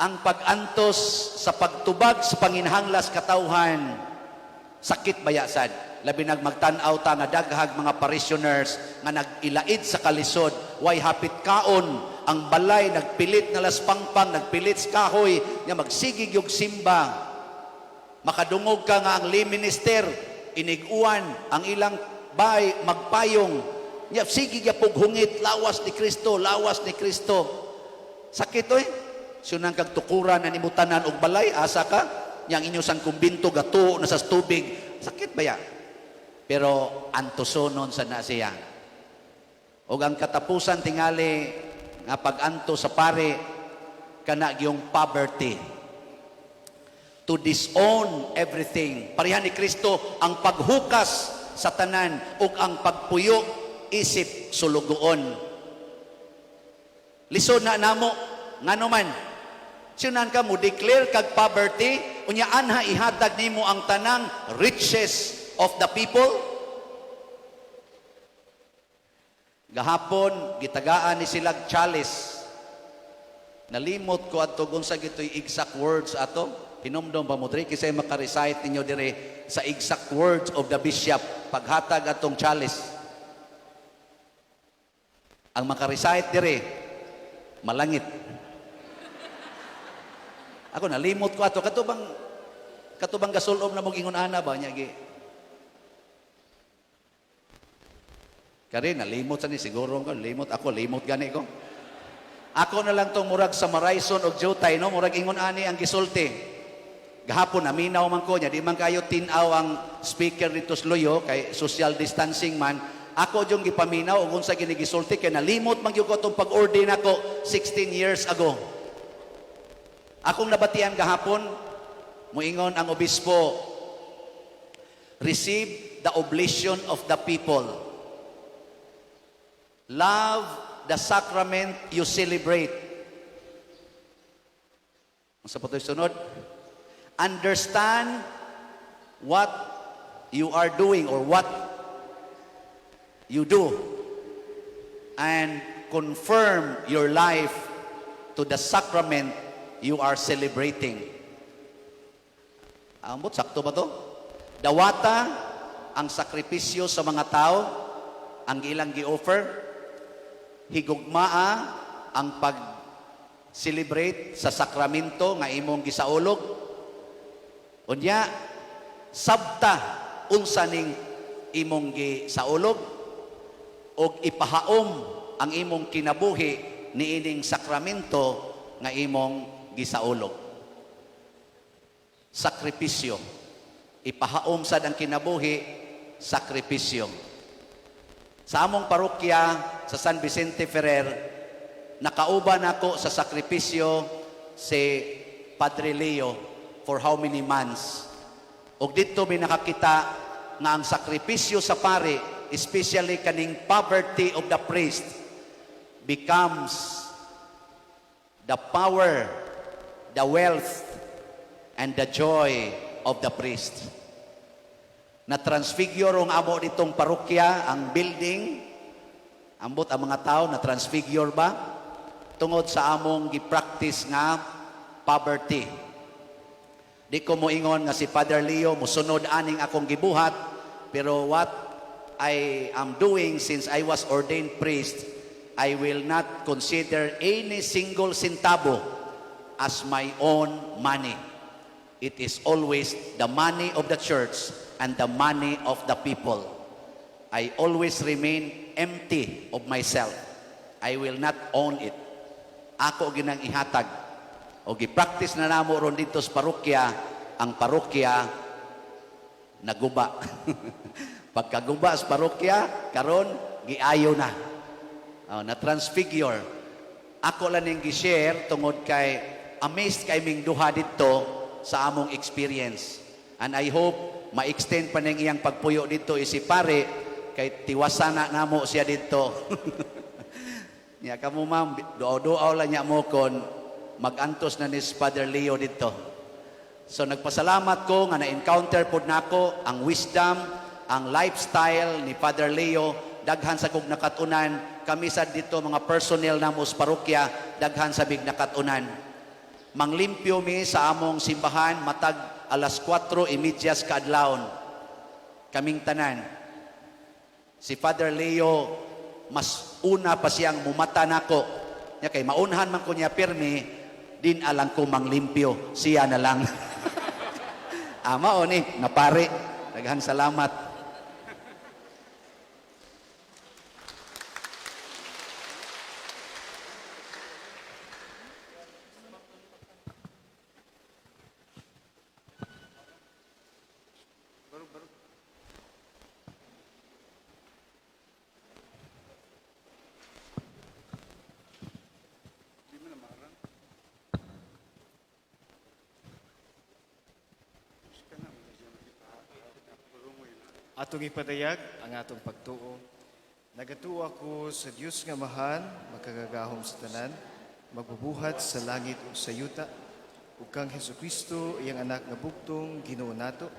Ang pag-antos sa pagtubag sa panginhanglas katawhan, sakit bayasad. Labi nag magtan-aw ta nga daghag mga parishioners nga nag-ilaid sa kalisod, way hapit kaon, ang balay nagpilit nga las pangpang, nagpilit sa kahoy, nga magsigig yung simba. Makadungog ka nga ang lay minister, iniguan ang ilang bay magpayong. Nya sige gyapog hungit, lawas ni Kristo, lawas ni Kristo. Sakit oy. Sunang kag tukuran na nimo tanan og balay, asa ka? Nya ang inyo sang kumbinto gato na sa tubig. Sakit ba ya? Pero antosonon sa na siya. Og ang katapusan tingali nga pag-anto sa pare kana gyung poverty. To disown everything. Pareha ni Kristo ang paghukas sa tanan ug ang pagpuyo isip sulugoon. Lisod na namo ngano man. Sinan ka mo declare kag poverty, unya anha ihatag nimo ang tanang riches of the people. Gahapon gitagaan ni silag chalice. Nalimot ko adto unsa gitoy exact words ato. Hinumdom pa mo diri kisay maka-recite ninyo diri sa exact words of the bishop paghatag atong chalice. Ang maka-recite diri malangit. Ako nalimot ko ato kato bang gasulob na mong ingon ana ba niya gi. Kari nalimot sa ni siguro ko limot ako, limot gani ko. Ako na lang tong murag sa Marayson og Jutay, no, murag ingon ani ang gisulti. Gahapon naminaw man ko niya, di man kayo tin-aw ang speaker dito sa Luyo kay social distancing man. Ako yung gipaminaw og unsa gini gisulti kay nalimot man gyud ko atong pag-ordain ako 16 years ago. Akong nabatian gahapon, muingon ang obispo, "Receive the oblation of the people. Love the sacrament you celebrate." Unsa pa to'y sunod? "Understand what you are doing or what you do and confirm your life to the sacrament you are celebrating." Ambot, sakto ba to? Dawata ang sakripisyo sa mga tao, ang ilang gi-offer, higugmaa ang pag-celebrate sa sakramento nga imong gisaulog. Unya, sabta unsa ning imong gisaulog og ipahaom ang imong kinabuhi niining sakramento nga imong gisaulog. Sakripisyo. Ipahaom sad ang kinabuhi, sakripisyo. Sa among parokya sa San Vicente Ferrer, nakauban ako sa sakripisyo si Padre Leo for how many months. Og dito may nakakita nga ang sakripisyo sa pari, especially kaning poverty of the priest, becomes the power, the wealth, and the joy of the priest. Na-transfigure ang amo ditong parokya, ang building, ambot ang mga tao na transfigure ba? Tungod sa among gi-practice nga poverty. Di ko moingon nga si Father Leo musunod aning akong gibuhat, pero what I am doing since I was ordained priest, I will not consider any single centavo as my own money. It is always the money of the church and the money of the people. I always remain empty of myself. I will not own it. Ako ginang ihatag. O gi-practice na namo ron dito sa parokya, ang parokya naguba. Pagkaguba sa parokya, karon giayo na. Oh, na transfigure. Ako lang ning gi-share tungod kay amazed kay ming duha dito sa among experience. And I hope ma-extend pa ning iyang pagpuyo dito isi pare kay tiwasan na namo siya dito. Nya kamo ma'am, duaw-duaw lang niya mo kon mag-antos na ni Father Leo dito. So nagpasalamat ko nga na-encounter pod nako ang wisdom, ang lifestyle ni Father Leo, daghan sa kog nakatunan. Kami sa dito mga personnel namo sa parokya, daghan sa big nakatunan. Manglimpyo mi sa among simbahan matag alas 4:30 kaadlawon. Kaming tanan. Si Father Leo mas una pa siyang mumata nako. Nya kay maunhan man ko niya pirmi, din alang ko manglimpyo, siya na lang. Ama o ni, napare. Daghang salamat. Di mo na maarang. Ka na, medyo makipahapurungoy na. Atong ipadayag ang atong pagtuo. Nagatuo ako sa Dios nga Amahan, makagagahom sa tanan, magbubuhat sa langit ug sa yuta, ug kang Hesukristo, iyang anak nga bugtong Ginoo nato,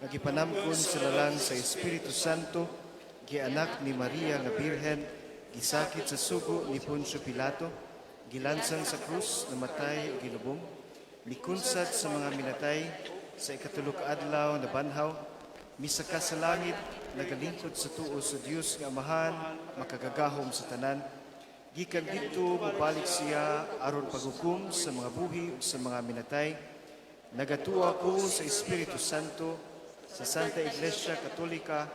nga gipanamkon sa lalang sa Espiritu Santo, gianak ni Maria nga Birhen, gisakit sa sugo ni Poncio Pilato, gilansang sa krus, namatay ug gilubong, mikunsad sa mga minatay, sa ikatulo ka adlaw nabanhaw, misaka sa langit, nagalingkod sa tuo sa Dios nga Amahan, makagagahom sa tanan, Gikan didto mobalik siya aron paghukom sa mga buhi ug sa mga minatay. Nagatuo ako sa Espiritu Santo, sa Santa Iglesia Katolika,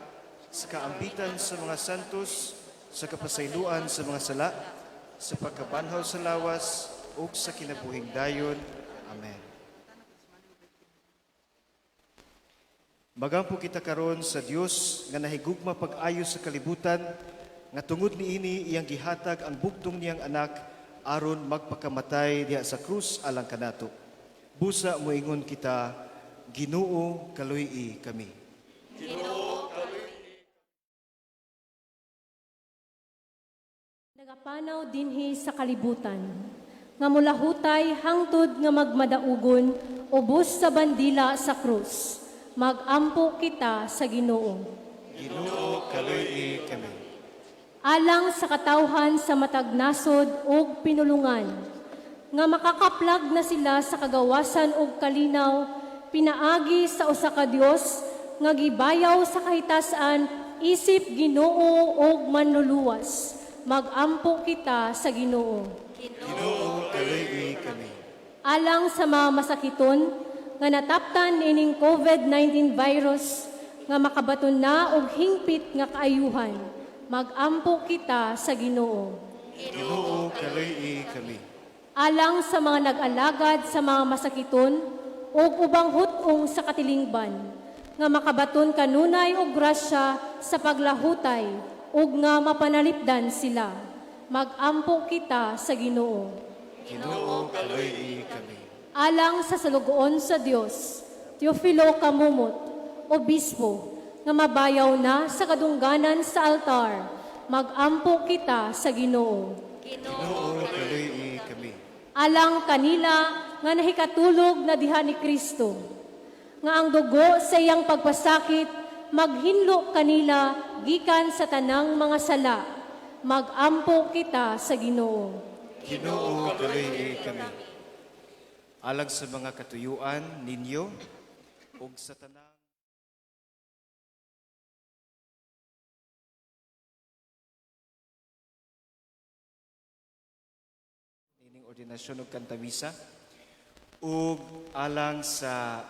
sa kaambitan sa mga santos, sa kapasayloan sa mga sala, sa pagkabanhaw sa lawas ug sa kinabuhing dayon. Amen. Magampo kita karon sa Dios nga nahigugma pag-ayo sa kalibutan nga tungod niini iyang gihatag ang bugtong niyang anak aron magpakamatay diha sa krus alang kanato. Busa moingon kita, Ginoo, kaluy-i kami. Nagapanaw dinhi sa kalibutan, nga mulahutay hangtod nga magmadaugon, ubos sa bandila sa krus. Magampo kita sa Ginoo. Ginoo, kaluy-i kami. Alang sa katawhan sa matag nasod ug pinulungan, nga makakaplag na sila sa kagawasan ug kalinaw, pinaagi sa usa ka Dios nga gibayaw sa kahitasan isip Ginoo ug Manluluwas. Magampo kita sa Ginoo. Ginoo, kaluy-i kami. Alang sa mga masakiton nga nataptan ining COVID-19 virus nga makabaton na og hingpit nga kaayuhan. Magampo kita sa Ginoo. Ginoo, kaluy-i kami. Alang sa mga nag-alagad sa mga masakiton ug ubang hut-ong sa katilingban nga makabaton kanunay og grasya sa paglahutay ug nga mapanalipdan sila. Magampo kita sa Ginoo. Ginoo, kaluy-i kami. Alang sa salugoon sa Dios, Teofilo Kamumot, Obispo, nga mabayaw na sa kadungganan sa altar, magampo kita sa Ginoo. Ginoo, kaluy-i kami. Alang kanila nga nahikatulog na diha ni Kristo, nga ang dugo sa iyang pagpasakit maghinlo kanila gikan sa tanang mga sala. Magampo kita sa Ginoo. Ginoo, kaluy-i kami. Alang sa mga katuyuan ninyo ug sa tanang nining ordinasyon ug kantamisa ug alang sa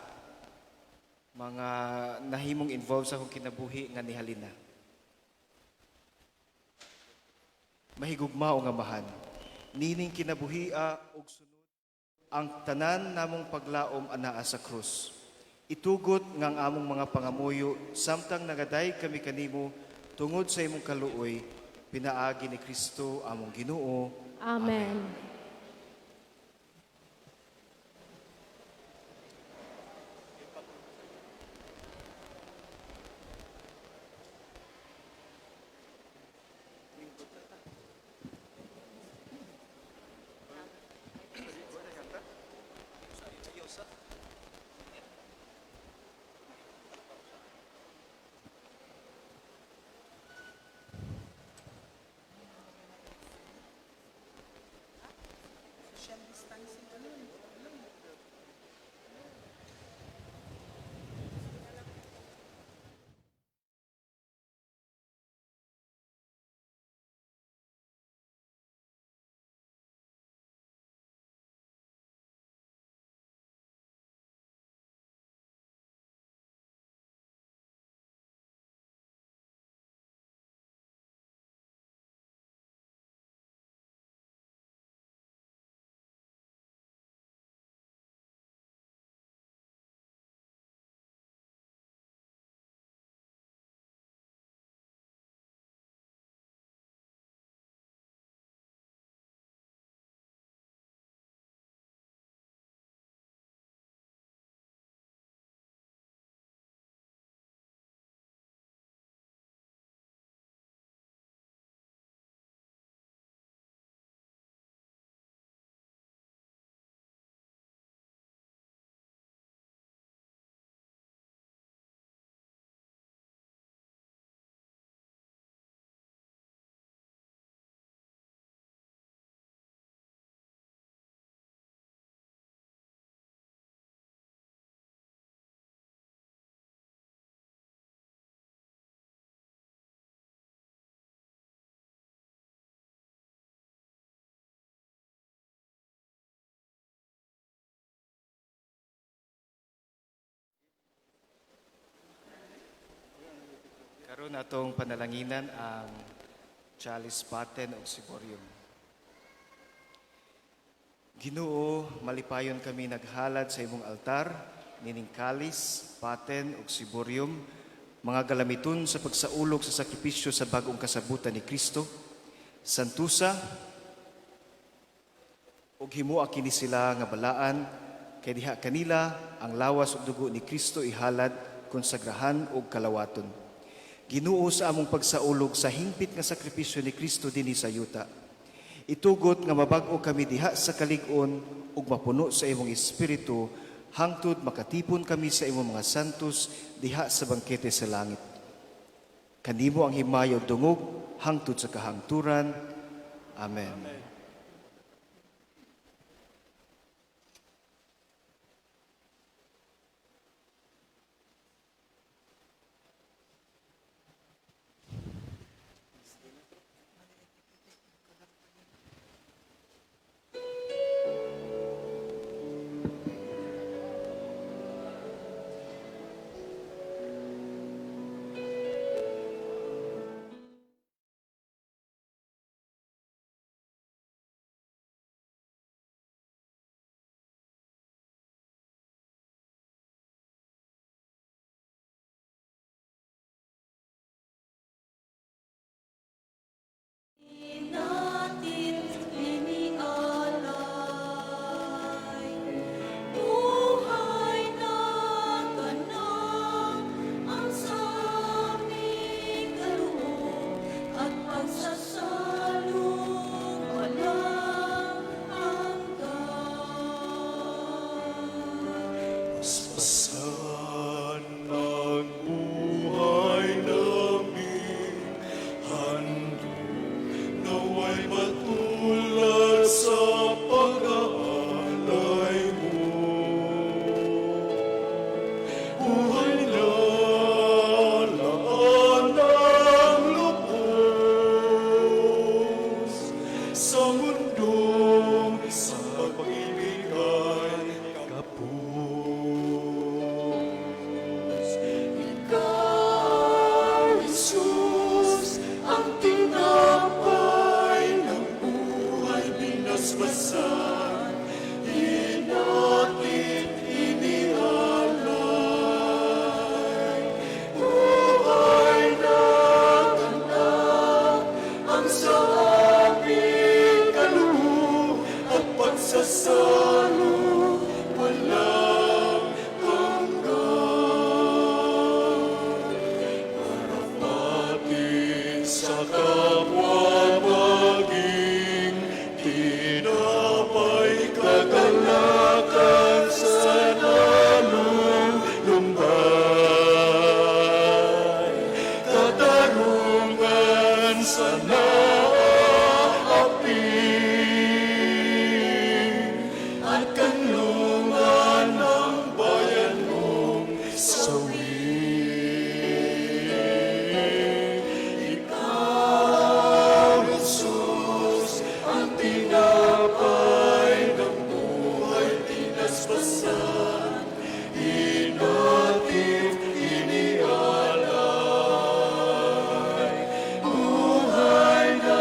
mga nahimong involved sa akong kinabuhi nga nihalina. Mahigugmao nga amahan, nining kinabuhia ug sunod ang tanan namong paglaom anaa sa krus. Itugot nga ang among mga pangamuyo samtang nagaday kami kanimo tungod sa imong kaluoy, pinaagi ni Kristo among Ginoo. Amen. Karon atong panalanginan ang chalice, paten ug ciborium. Ginoo, malipayon kami naghalad sa imong altar nining kalis, paten ug ciborium, mga galamiton sa pagsaulog sa sakripisyo sa bag-ong kasabutan ni Kristo. Santusa ug himoa kini sila nga balaan kay diha kanila ang lawas ug dugo ni Kristo ihalad, konsagrahan ug kalawaton. Ginoo, sa among pagsaulog sa hingpit nga sakripisyo ni Kristo dinhi sa yuta, itugot nga mabag-o kami diha sa kalig-on ug mapuno sa imong Espiritu hangtod makatipon kami sa imong mga santos diha sa bangkete sa langit. Kanimo ang himaya ug dungog hangtod sa kahangturan. Amen. Natin inialay, buhay na ganap ang sa aming kaloob at pagsasalong walang hanggan. Paspasan ang buhay namin, handog naway matulad sa pag-aalay mo. Buhay na laan ng lubos sa mundong sa pag-ibig ay kapos. Ikaw, Jesus, ang tinapay ng buhay, binasbasan, hinatid, inialay. Buhay na ganap ang sa aming kaloob at pagsasalong walang hanggan. Marapatin sa kapwa maging tinapay, kagalakan sa nalulumbay, katarungan sa naapi, at kanlungan ng bayan mong sawi. Ikaw, Jesus, ang tinapay ng buhay, tinaspasan, hinatid, inialay. Buhay na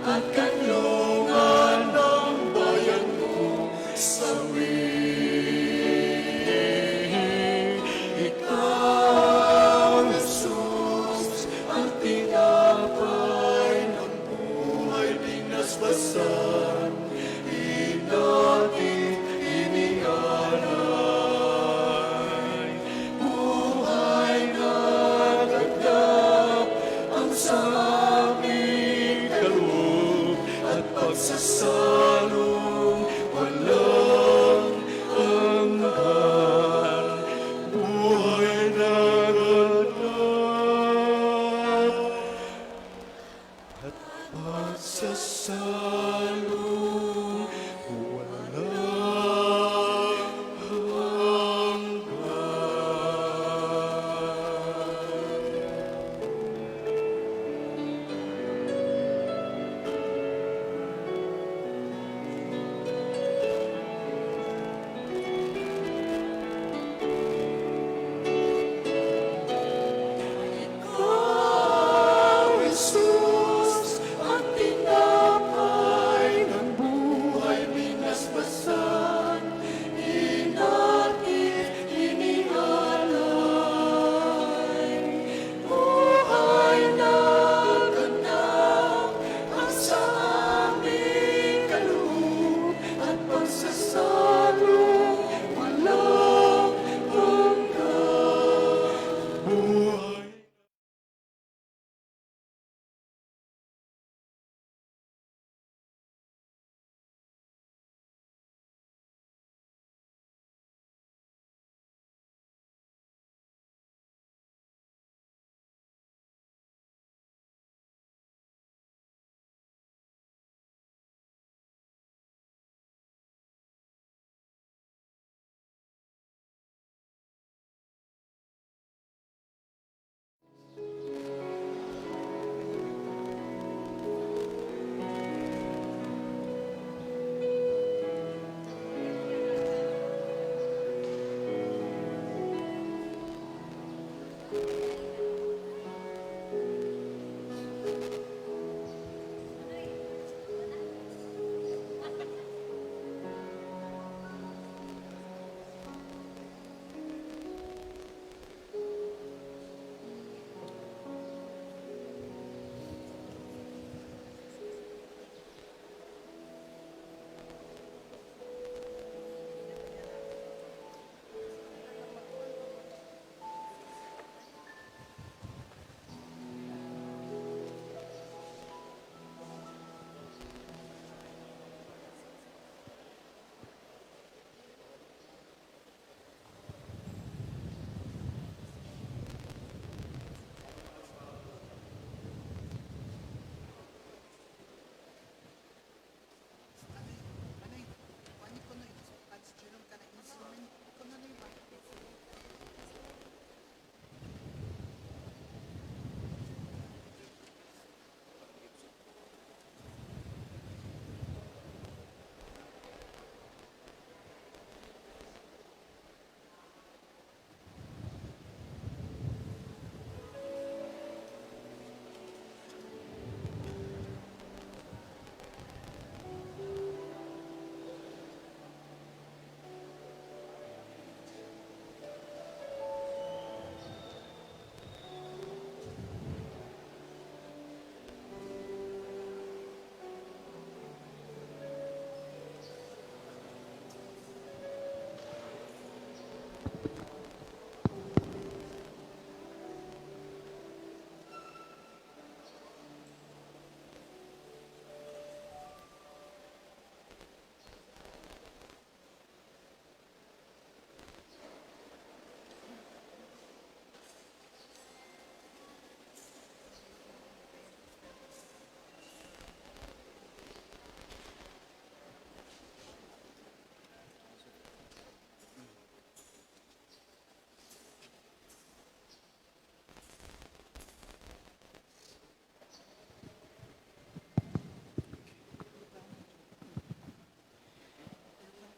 At kanlungan ng bayan mong sawi. Ikaw, Jesus, ang tinapay ng buhay binasbasan, inatid, inialay. Buhay na ganap ang sa aming kaloob at pagsasalong walang hanggan. Buhay na ganap at pagsasalong walang hanggan. Ikaw, Jesus, ang tinapay ng buhay binasbasan, inatid, inialay. Buhay na ganap ang sa aming kaloob at pagsasalong walang hanggan. Buhay.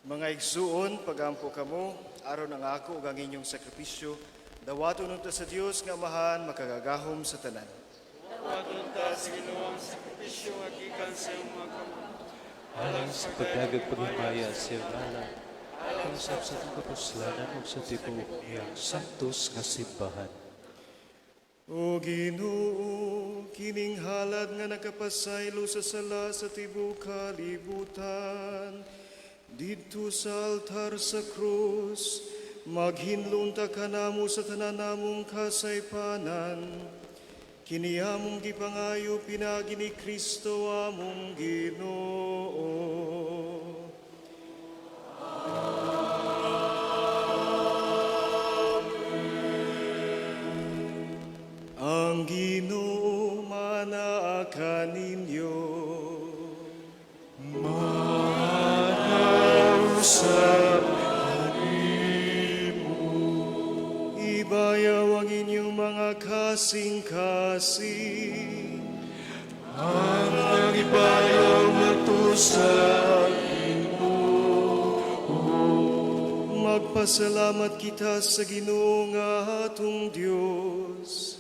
Mga igsuon, pagampo kamo, aron ang ako ug ang inyong sakripisyo, dawaton unta sa Dios nga Amahan makagagahom sa tanan. Dawaton ta sa Ginoo. sakripisyo nga gikan sa iyong mga kamot. Alang sa pagdagag paghimaya sa iyong ngalan, alang usab sa atong kapuslanan ug sa tibuok niyang santos nga simbahan. O Ginoo, kining halad nga nakapasaylo sa sala sa tibuok kalibutan, didto sa altar sa krus, maghinlo unta kanamo sa tanan namong kasaypanan. Kini among gipangayo pinaagi ni Kristo among Ginoo. Ang Ginoo manaa kaninyo. Usab kanimo. Ibayaw ang inyong mga kasing-kasing. Ang ibayaw ngadto sa Ginoo. Magpasalamat kita sa Ginoo nga atong Dios.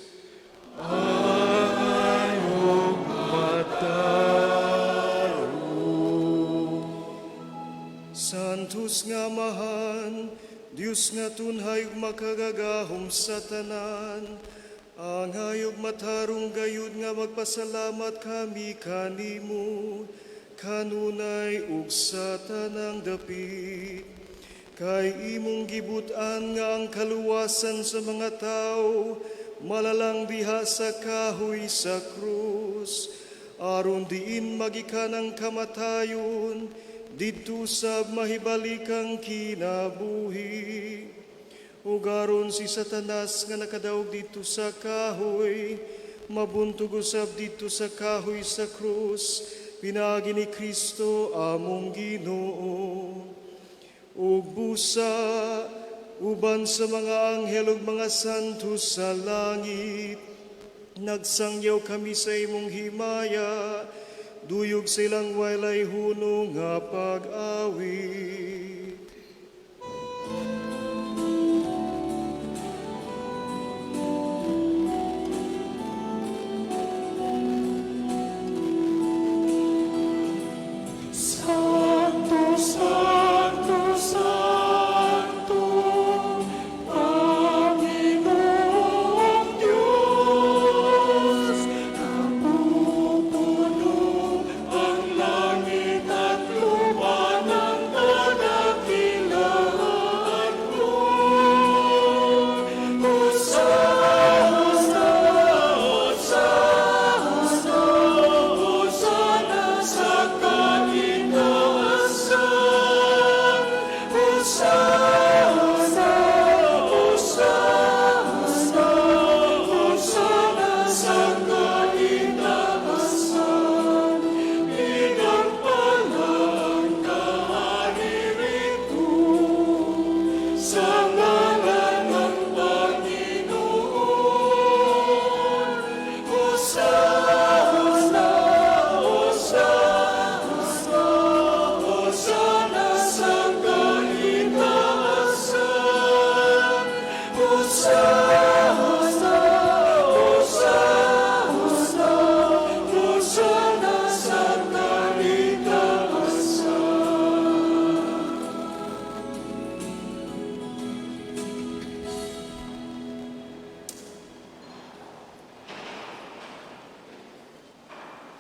Ayo matarong. Santos nga Amahan, Dios nga tunhay ug makagagahom sa tanan, angay ug matarong gayud nga magpasalamat kami kanimo, kanunay ug sa tanang dapit. Kay imong gibut-an nga ang kaluwasan sa mga tao malalang diha sa kahoy sa krus, aron diin magikan ang kamatayon, didto sab mahibalik ang kinabuhi. Ug aron si Satanas nga nakadaog didto sa kahoy, mabuntog usab didto sa kahoy sa krus, pinaagi ni Kristo among Ginoo. Ug busa uban sa mga anghel ug mga santo sa langit, nagsangyaw kami sa imong himaya, duyog sa ilang walay hunong nga pag-awit. Santo, Santo, Santo, Panginoong Diyos, napupuno ang langit at lupa ng kadakilaan mo. Hosana, Hosana, Hosana sa kaitaasan. Hosana, Hosana, Hosana sa kaitaasan. Pinagpalang kaharirito sa ngalan ng Panginoon. Hosana, Hosana, Hosana sa kaitaasan. Hosana, Hosana, Hosana sa kaitaasan.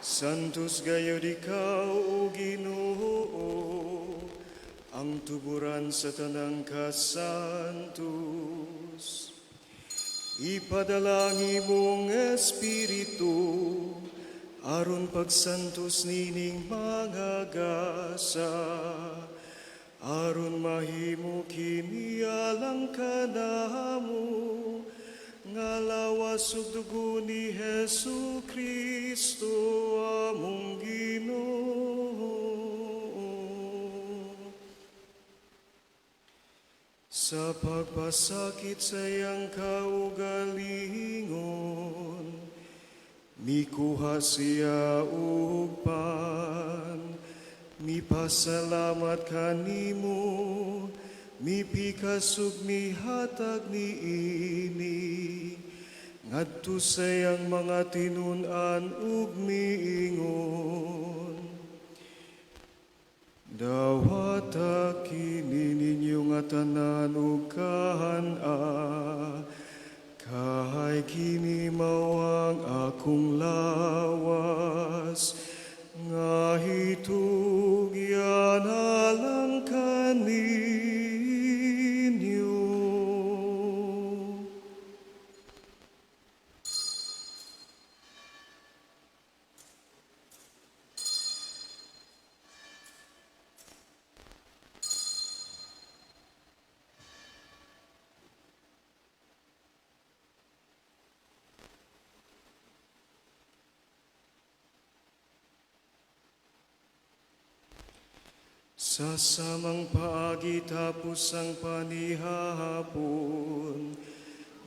Santos gayud ikaw, O Ginoo, ang tuburan sa tanang kasantos. Ipadala ang imong Espiritu, aron pagsantos nining mga gasa, aron mahimo kini alang kanamo, nga lawas ug dugo ni Hesu Kristo among Ginoo. Sa pagpasakit sa iyang kaugalingon, mikuha siya og pan, mipasalamat kanimo, mipikas ug mihatag niini. ngadto sa iyang mga tinun-an ug miingon, "Dawata kini ninyo nga tanan ug kahan-a, kay kini mao ang akong lawas nga hitugyan alang kaninyo." Sa samang paagi, tapos ang panihapon,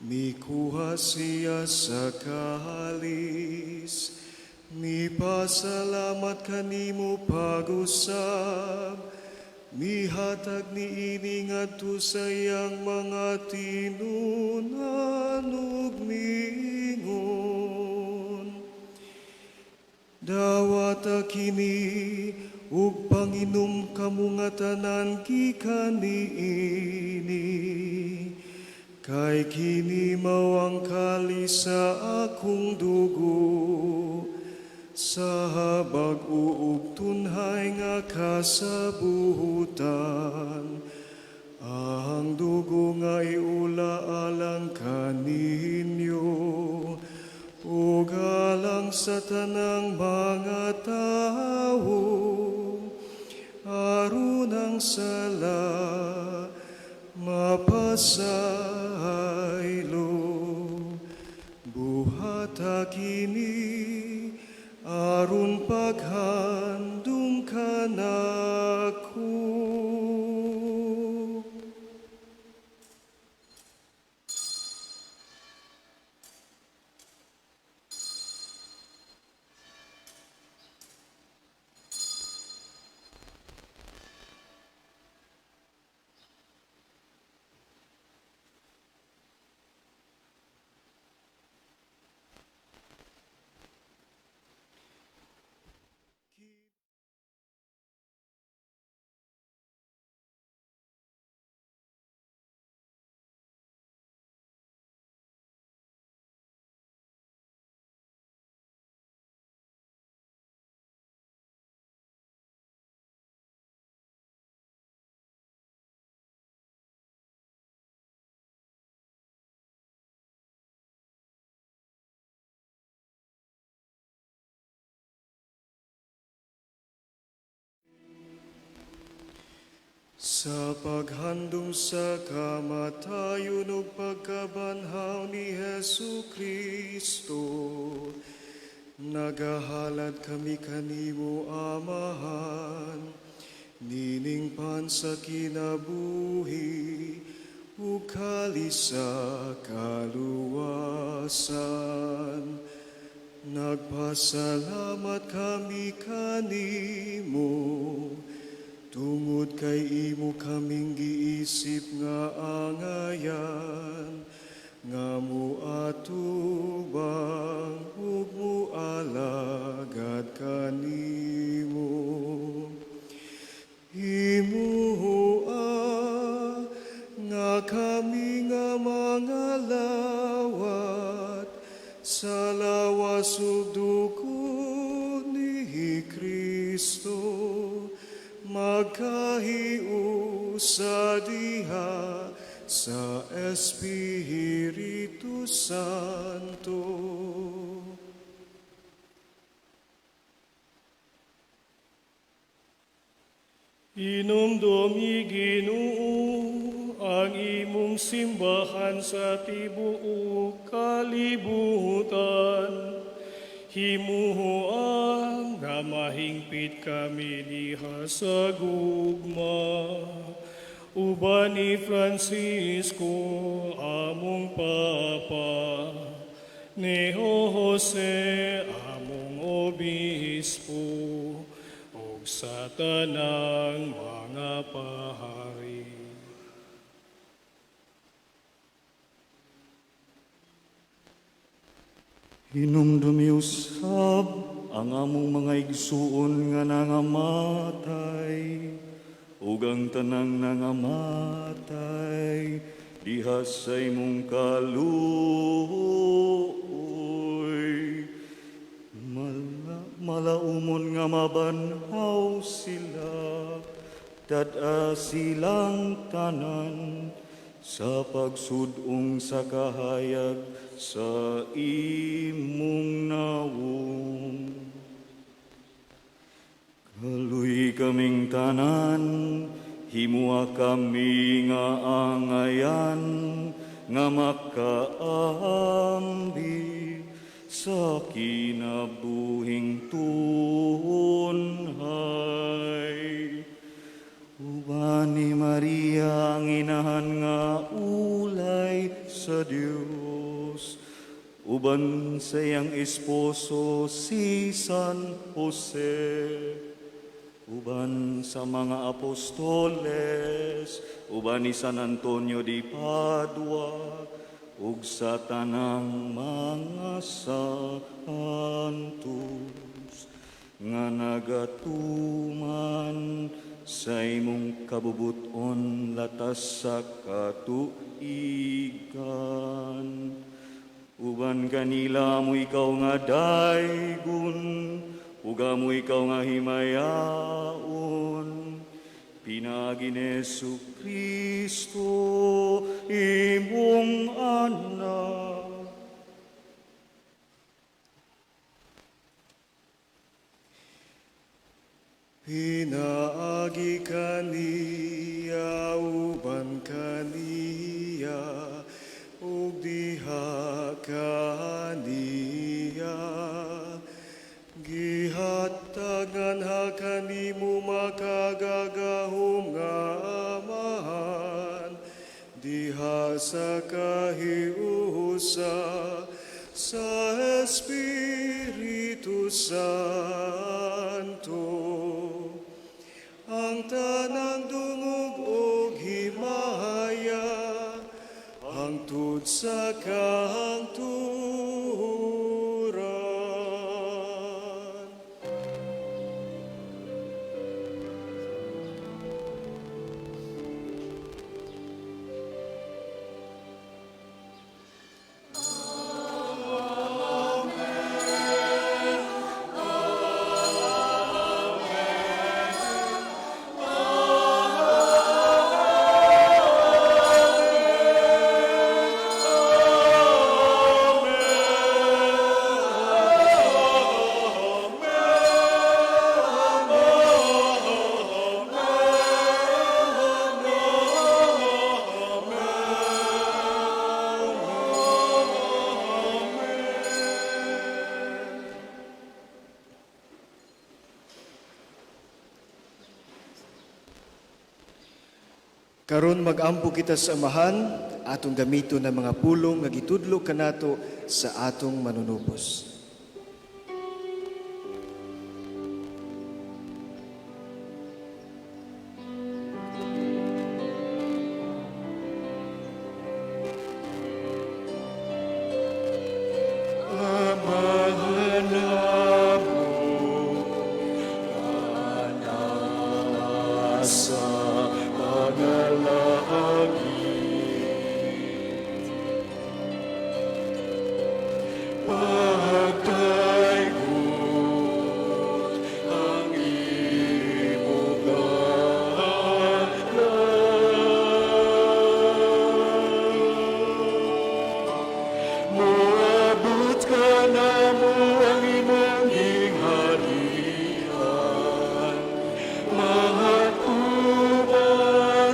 mikuha siya sa kalis, mipasalamat kanimo pag-usab, mihatag niini ngadto sa iyang mga tinun-an ug miingon, "Dawata kini ug panginom kamo nga tanan gikan niini. Kay kini mao ang kalis sa akong dugo, sa bag-o ug tunhay nga kasabutan. Ang dugo nga iula alang kaninyo ug alang sa tanang mga tawo, aron ang sala mapasaylo. Buhata kini aron paghandom kanako." Sa paghandom sa kamatayon ug pagkabanhaw ni Hesu Kristo, nagahalad kami kanimo, Amahan, nining pan sa kinabuhi ug kalis sa kaluwasan. Nagpasalamat kami kanimo tungod kay imo kaming giisip nga angayan nga muatubang ug mualagad kanimo. Himoa nga kami nga mga lawat sa lawas ug dugo ni Kristo magkahiusa diha sa Espiritu Santo. Hinumdumi, Ginoo, ang imong simbahan sa tibuok kalibutan. Himuha nga mahingpit kami diha sa gugma. Uban ni Francisco, among Papa, ni Jose, among Obispo, ug sa tanang mga pahari. Hinumdumi usab ang among mga igsuon nga nangamatay ug ang tanang nangamatay diha sa imong kaluoy. Malaumon nga mabanhaw sila, dad-a silang tanan sa pagsudong sa kahayag sa imong nawong. Kaluy kaming tanan, himua kami nga angayan, nga makaambi sa kinabuhing tunhay. Uban ni Maria ang inahan nga ulay sa Dios, uban sa iyang esposo si San Jose, uban sa mga apostoles, uban ni San Antonio di Padua, ug sa tanang mga santos nga nagatuman sa imong kabubuton latas sa katuigan. Uban kanila mo ikaw nga daygon, ug amo ikaw nga himayaon. Pinaagi ni Jesu Cristo, imong anak. Pinaagi kaniya, uban kaniya, ug diha kaniya, gihatagan ha kanimo makagagahom nga Amahan diha sa kahiusa sa Espiritu Santo, ang tanang dungog og himaya hangtod sa kahangturan. Karon mag-ampo kita sa Amahan, atong gamiton ang mga pulong nga gitudlo kanato sa atong manunubos. Amahan namo sa mga langit, pagdaygon ang imong ngalan. Moabot kanamo ang imong gingharian, mahatuman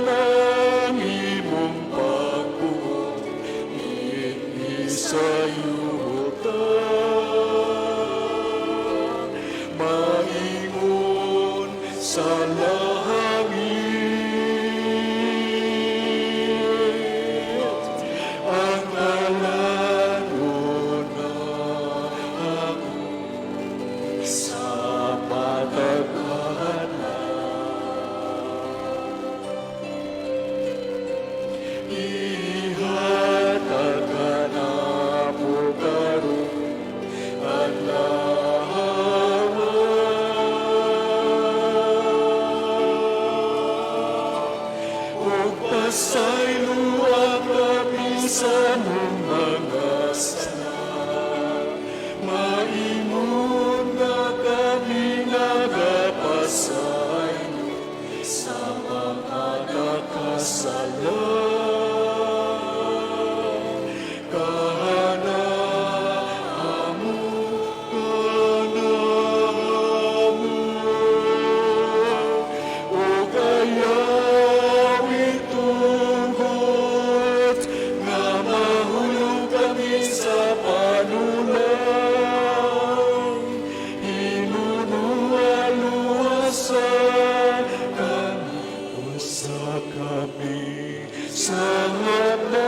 ang imong pagbuot dinhi sa yuta, maingon sa langit. Ang ngalan namo sa matag adlaw. Ihatag kanamo karon. Pasayloa kami sa among mga sala. Maingon nga kami nagapasaylo sa mga nakasala. Kanamo, kanamo, ug ayaw itugot nga mahulog kami sa panulay. Hinunua, luwasa kami, usa kami sa mga baut.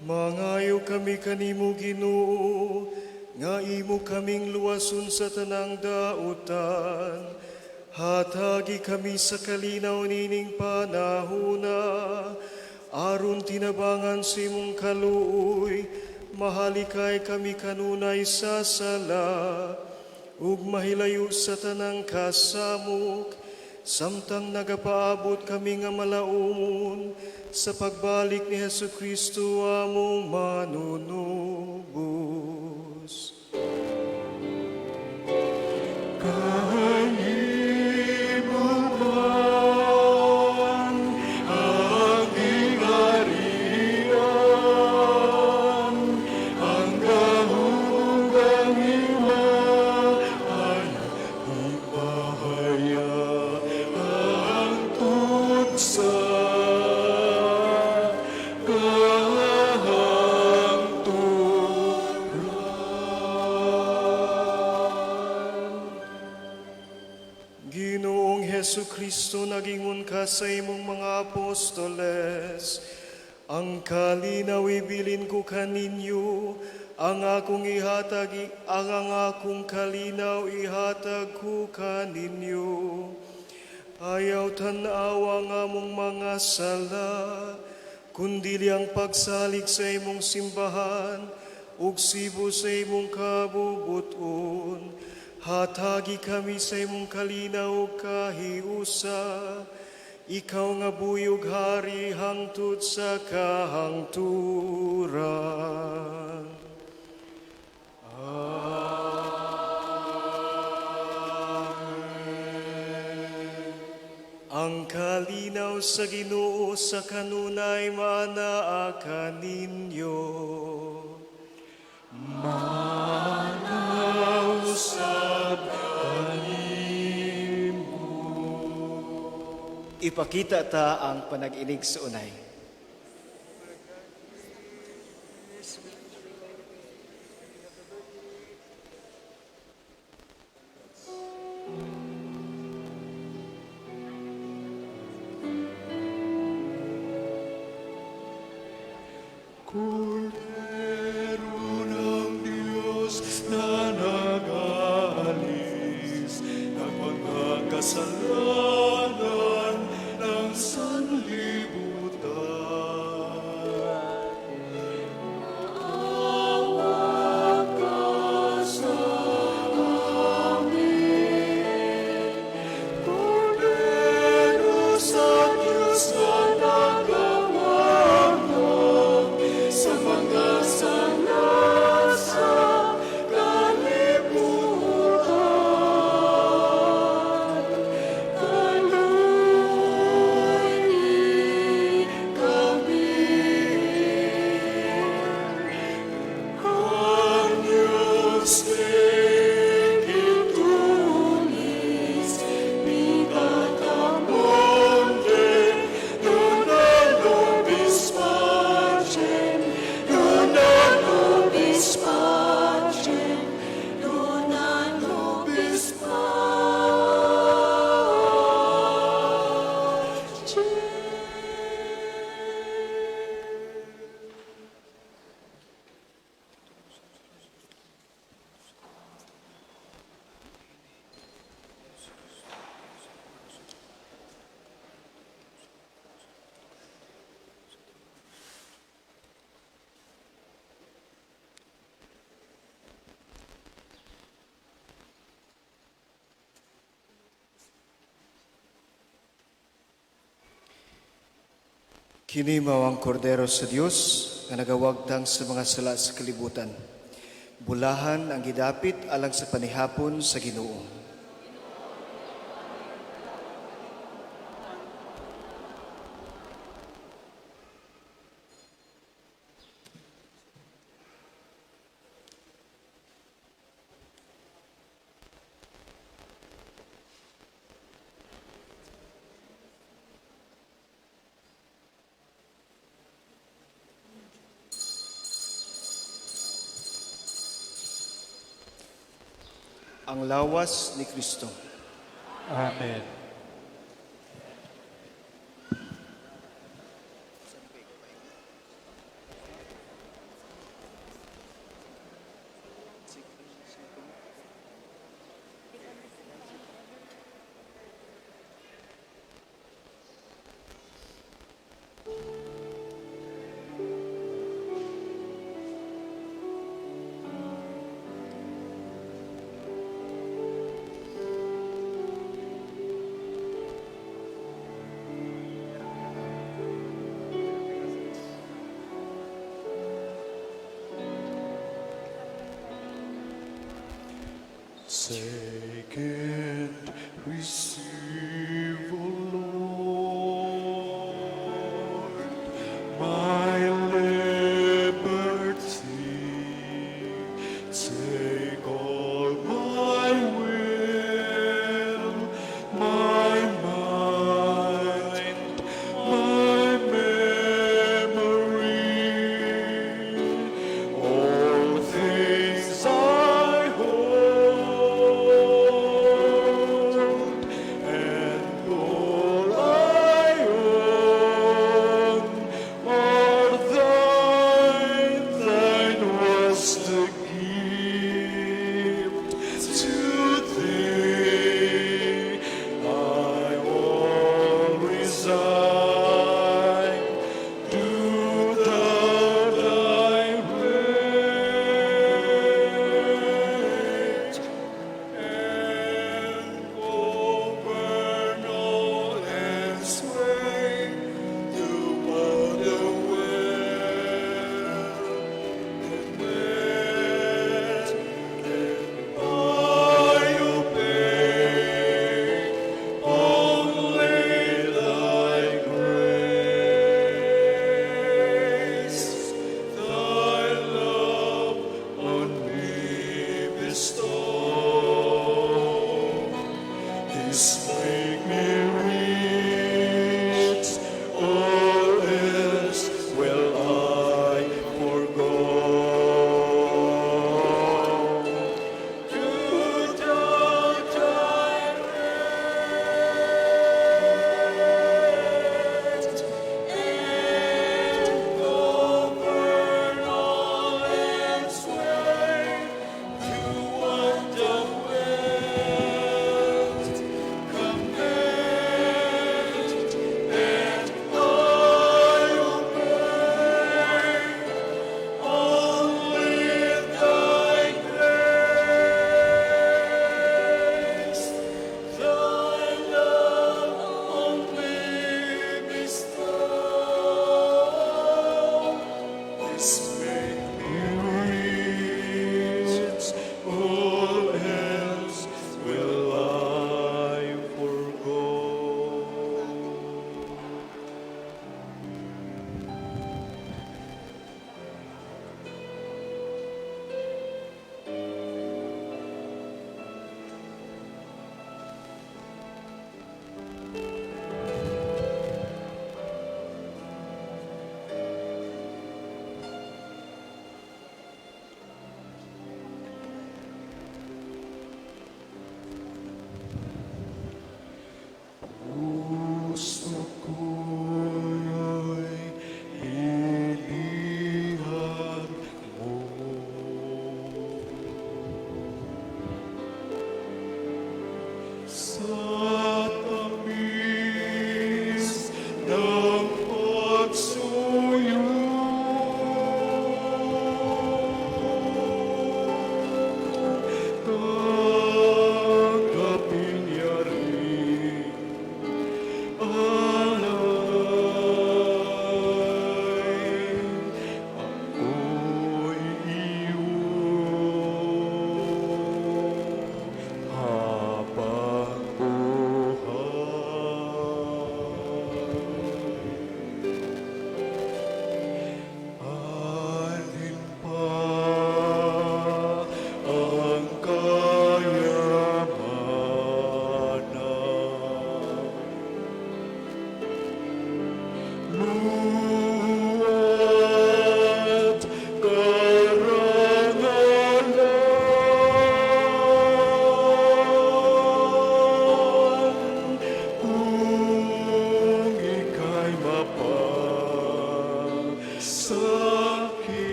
Mangayo kami kanimo, Ginoo, nga imo kaming luwason sa tanang dautan. Hatagi kami sa kalinaw nining panahuna, aron tinabangan sa imong kaluoy, mahalikay kami kanunay sa sala, ug mahilayo sa tanang kasamok, samtang nagapaabot kami nga malaumon sa pagbalik ni Hesu Kristo among manunubos. Kay imo man ang gingharian, ang gahom ug ang himaya, ipahayag hangtod sa kahangturan. Ginoong Hesu Kristo, nagingon ka sa imong mga apostoles, "Ang kalinaw ibilin ko kaninyo, ang akong ihatag, ang akong kalinaw ihatag ko kaninyo. Ayaw tan-awa ang among mga sala, kundi ang pagsalig sa imong simbahan, ug sibo sa imong kabubut-on. Hatagi kami sa imong kalinaw ug kahiusa, ikaw nga buhi ug hari hangtod sa kahangturan." Amen. Ang kalinaw sa Ginoo sa kanunay maanaa kaninyo. Mausab kanimo. Ipakita ta ang panag-iligsuonay. Kordero ng Diyos na nag-alis ng mga kasalanan ng sanlibutan. Maawa ka sa amin. Kordero sa Diyos na nagawalang sa mga Kini mao ang kordero sa Dios nga nagawagtang sa mga sala sa kalibutan. Bulahan ang gidapit alang sa panihapon sa Ginoo. Ang lawas ni Kristo. Amen. Take and receive, O Lord, my liberty. Take all my will, my mind, my memory. All things I hold.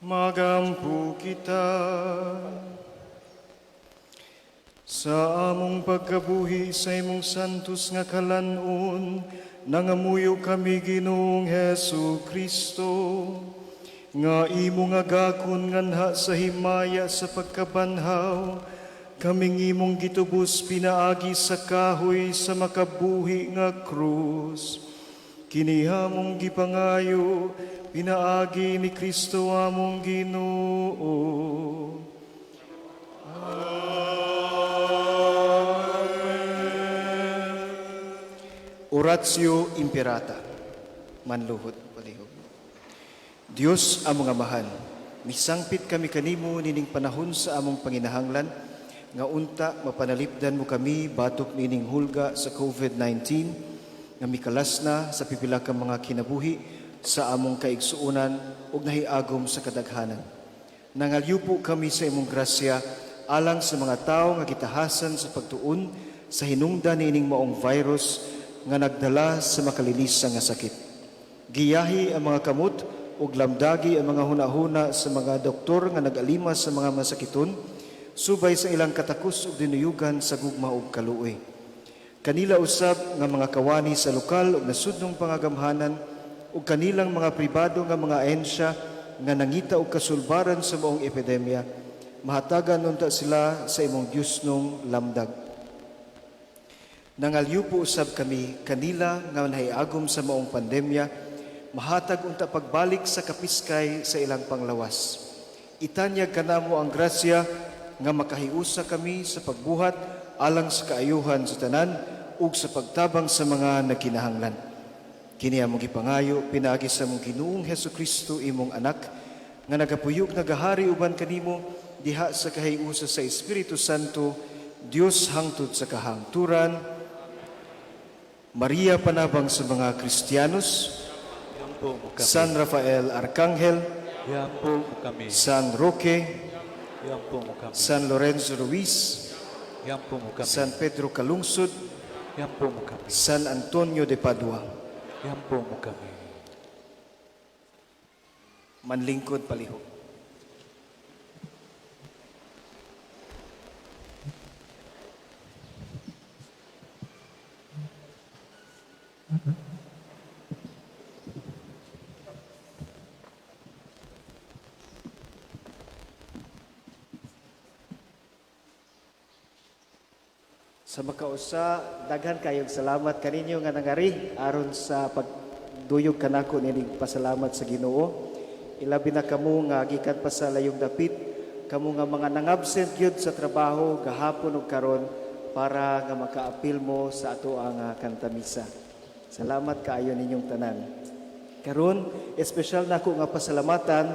Magampo kita. Sa among pagkabuhi sa imong santos nga kalanon, nangamuyo kami, Ginoong Hesu Kristo, nga imong agakon nganha sa himaya sa pagkabanhaw, kaming imong gitubos pinaagi sa kahoy sa makabuhi nga krus. Kini among gipangayo pinaagi ni Kristo among Ginoo. Amen. Oratio Imperata. Manluhod palihog. Dios among Amahan, misangpit kami kanimo nining panahon sa among panginahanglan nga unta mapanalipdan mo kami batok nining hulga sa COVID-19 nga mikalas na sa pipila ka mga kinabuhi sa among kaigsuonan ug nahiagom sa kadaghanan. Nangalyupo kami sa imong grasya alang sa mga tawo nga gitahasan sa pagtuon sa hinungdan niining maong virus nga nagdala sa makalinisa nga sakit. Giyahi ang mga kamot ug lamdagi ang mga hunahuna sa mga doktor nga nag-alima sa mga masakiton subay sa ilang katakos ug dinuyugan sa gugma ug kaluoy. Kanila usab nga mga kawani sa lokal ug nasudnong pangagamhanan ug kanilang mga pribado nga mga ahensya nga nangita og kasulbaran sa maong epidemya, mahatagan unta sila sa imong Diyosnong lamdag. Nangalyupo usab kami kanila nga nahiagom sa maong pandemya, mahatag unta pagbalik sa kapiskay sa ilang panglawas. Itanyag kanamo ang grasya nga makahiusa kami sa pagbuhat alang sa kaayuhan sa tanan ug sa pagtabang sa mga nagkinahanglan. Kini among gipangayo pinaagi sa among Ginoong Hesukristo, imong anak, nga nagapuyog nagahari uban kanimo diha sa kahiusa sa Espiritu Santo, Dios hangtod sa kahangturan. Maria, panabang sa mga Kristiyanos, Iampo mo kami. San Rafael Arcangel, Iampo mo kami. San Roque, Iampo mo kami. San Lorenzo Ruiz, Iampo mo kami. San Pedro Calungsod, Iampo mo kami. San Antonio de Padua. Iampo mo kami. Manlingkod palihog. Sa makausa, daghan kayong salamat kaninyo nga nangari aron sa pagduyog kanako nining pasalamat sa Ginoo. Ilabi na kamo nga gikan pa sa layong dapit, kamo nga mga nangabsent gyud sa trabaho gahapon ug karon para nga makaapil mo sa ato ang kantamisa. Salamat kaayo ninyong tanan. Karon, espesyal nako nga pasalamatan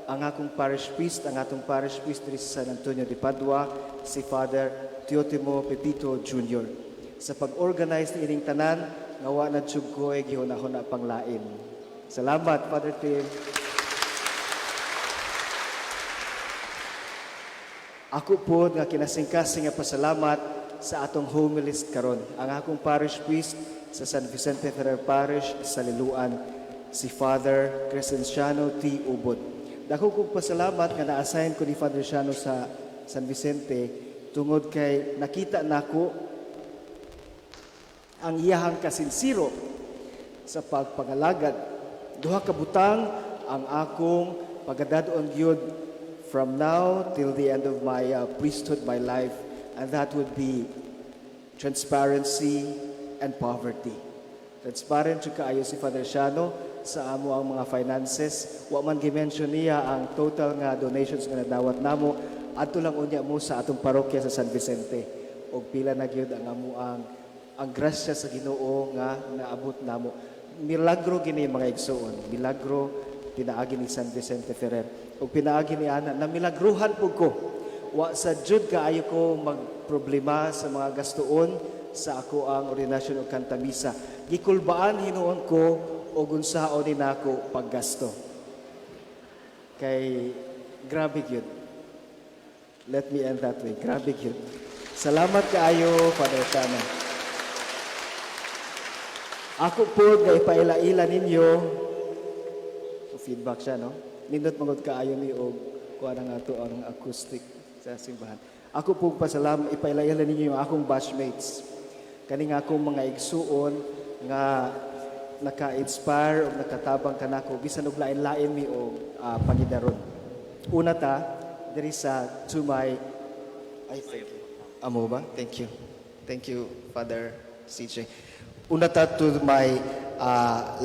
ang akong parish priest, ang atong parish priest diri sa San Antonio de Padua, si Father Teotimo Pepito Jr. Sa pag-organize ni ining tanan, nga wa na jud ko ay gihuna-huna pang lain. Salamat, Father Tim. Ako po nga kinasingkasing nga pasalamat sa atong homilist karon. Ang akong parish priest sa San Vicente Ferrer Parish sa Liloan, si Father Crescenciano T. Ubod. Dako kong pasalamat nga na-assign ko ni Father Ciano sa San Vicente tungod kay nakita nako ang iyahang kasinsiro sa pagpangalagad. Duha ka butang ang akong pagadad-on gyud from now till the end of my priesthood, my life, and that would be transparency and poverty. Transparent jud kaayo si Father Ciano sa amo ang mga finances. Wa man gi-mention niya ang total nga donations nga nadawat namo. Adto lang unya mo sa atong parokya sa San Vicente. Og pila na gyud ang amo ang grasya sa Ginoo nga naabot namo. Milagro gini mga igsuon. Milagro pinaagi ni San Vicente Ferrer. Og pinaagi ni ana na milagruhan pud ko. Wa sa jud kaayo ko magproblema sa mga gastuon sa ako ang ordinasyon og kantamisa. Gikulbaan hinuon ko og unsaon ni nako paggasto. Kay grabe gyud. Let me end that way. Grabe gyud. Salamat kaayo, Father Shana. Ako po nga ipaila-ila ninyo. So feedback siya, no? Nindot mangod kaayo ni og kuan ang ato ang acoustic sa simbahan. Ako pong pasalamat, ipailailan ninyo yung akong batchmates. Kani nga akong mga igsuon nga naka-inspire o nakatabang kanako bisan og lain-lain mi og pangidaron. Una ta diri sa to my, ay, thank you. Amo ba? Thank you. Thank you, Father CJ. Una ta, to my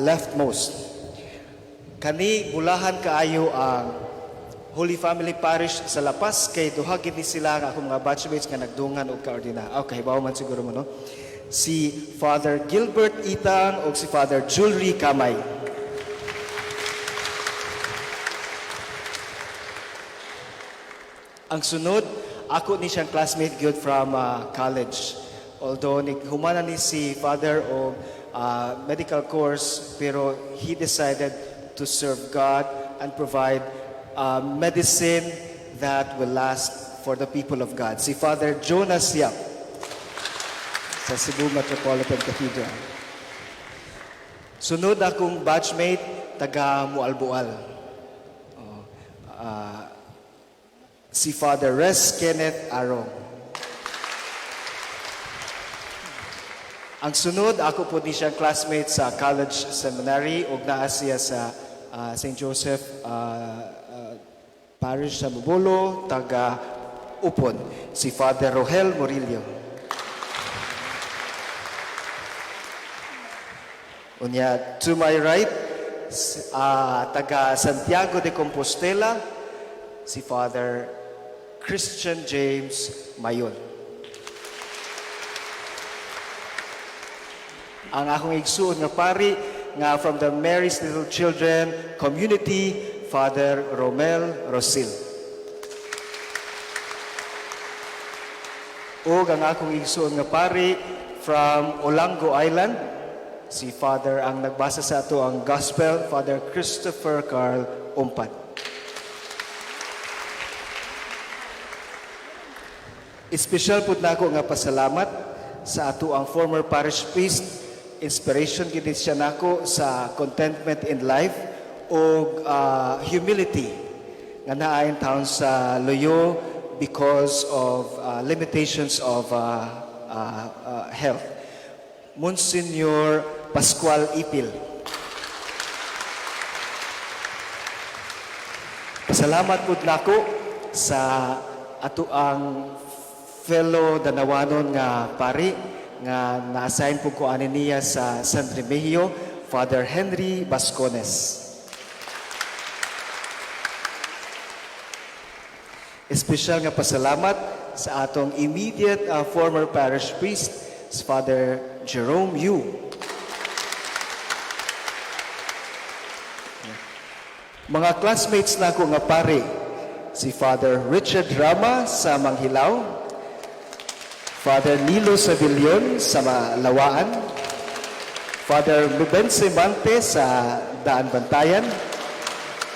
leftmost. Kani bulahan kaayo ang Holy Family Parish sa Lapas kay duha gid ni sila nga akong mga batchmates nga nagdungan og kaordina. Ah, okay, kahibaw man siguro mo, no. Si Father Gilbert Itang ug si Father Julri Kamay. Ang sunod, ako ni siyang classmate gyud from college. Although humana ni si Father og medical course, pero he decided to serve God and provide medicine that will last for the people of God. Si Father Jonas Yap sa Cebu Metropolitan Cathedral. Sunod, akong batchmate, taga Mualbual. Oh, si Father Res Kenneth Arong. Ang sunod, ako po ni siyang classmate sa college seminary ug naa siya sa St. Joseph Parish sa Mabolo, taga Upon, si Father Rohel Murillo. Unya, to my right, taga Santiago de Compostela, si Father Christian James Mayon. Ang akong igsuon nga pari nga from the Mary's Little Children Community, Father Romel Rosil. Ug ang akong igsuon nga pari from Olango Island, si Father ang nagbasa sa ato ang Gospel, Father Christopher Carl Umpad. Espesyal pud nako nga pasalamat sa ato ang former parish priest. Inspiration gid siya nako sa contentment in life o humility nga naa in town sa Loyo because of limitations of health. Monsignor Pascual Ipil. Pasalamat pud nako sa ato ang fellow Danawanon nga pari nga na-assign po ko ani niya sa San Remigio, Father Henry Bascones. Espesyal nga pasalamat sa atong immediate former parish priest, si Father Jerome Yu. Mga classmates nako nga pari, si Father Richard Rama sa Manghilao, Father Nilo Savillon sa Lawaan, Father Ruben Mante sa Daan Bantayan,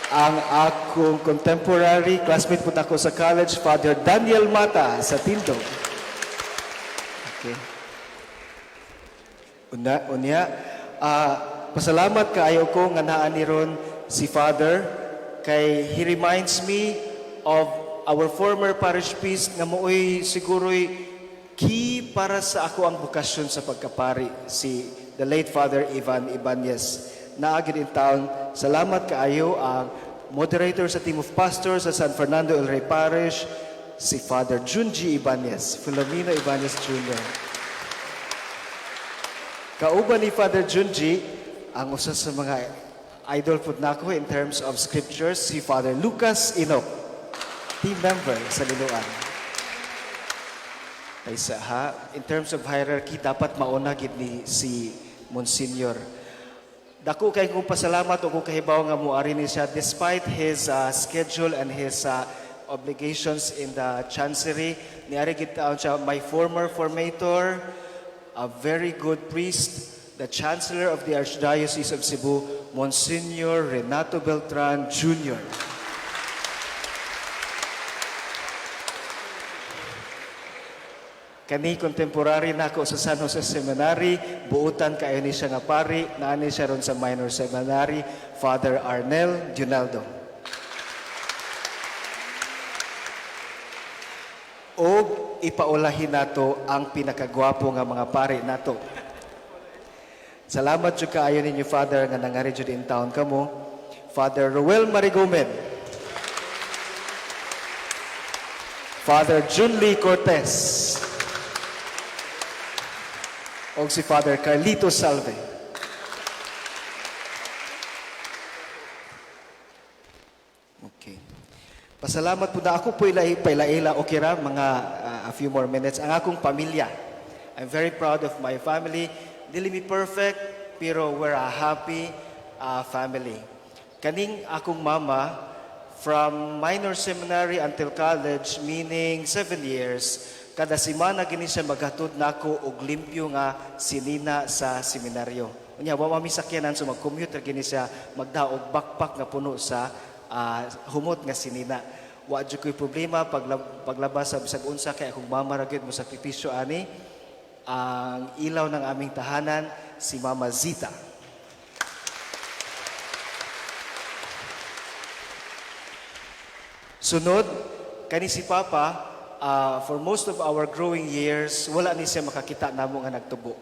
ang akong contemporary classmate po ako sa college, Father Daniel Mata sa Tindog. Okay. Una, unya, pasalamat kaayo ko nga naa ni ron si Father kay he reminds me of our former parish priest nga mooy siguro'y key para sa ako ang bokasyon sa pagkapari, si the late Father Ivan Ibanez. Naa gyud in town. Salamat kaayo ang moderator sa team of pastors sa San Fernando El Rey Parish, si Father Junji Ibanez, Filomeno Ibanez Jr. Kauban ni Father Junji, ang usa sa mga idol pud nako in terms of scriptures, si Father Lucas Inok, team member sa Liloan. Kaysa ha, in terms of hierarchy, dapat mauna gid ni si Monsignor. Dako kay kong pasalamat ug kung kahibaw nga moari ni siya despite his schedule and his obligations in the chancery. Niari gid taon siya, my former formator, a very good priest, the Chancellor of the Archdiocese of Cebu, Monsignor Renato Beltran Jr. Kani contemporary nako sa San Jose Seminary, buutan kaayo ni siya nga pari, naa ni siya ron sa minor seminary, Father Arnel Junaldo. Og ipaulahin nato ang pinakagwapo nga mga pare nato. Salamat jud kaayo ninyo, Father, nga nangari jud in town kamo. Father Ruel Marigomen. Father Junli Cortez. Og si Father Carlito Salve. Okay. Pasalamat po na ako po ila paila-ila, okay ra mga a few more minutes ang akong pamilya. I'm very proud of my family. Dili mi perfect, pero we're a happy family. Kaning akong mama, from minor seminary until college, meaning 7 years, kada semana gini siya maghatod nako og limpyo nga sinina sa seminaryo. Unya wa mi sakyanan, so mag-commute gini siya, magdaog backpack nga puno sa humot nga sinina. Wa jud ko'y problema paglabas sa bisag unsa kay akong mama ra gyud mo sakripisyo ani. Ang ilaw ng aming tahanan, si Mama Zita. Sunod, kani si Papa, for most of our growing years, wala ni siya makakita namo nga nagtubo.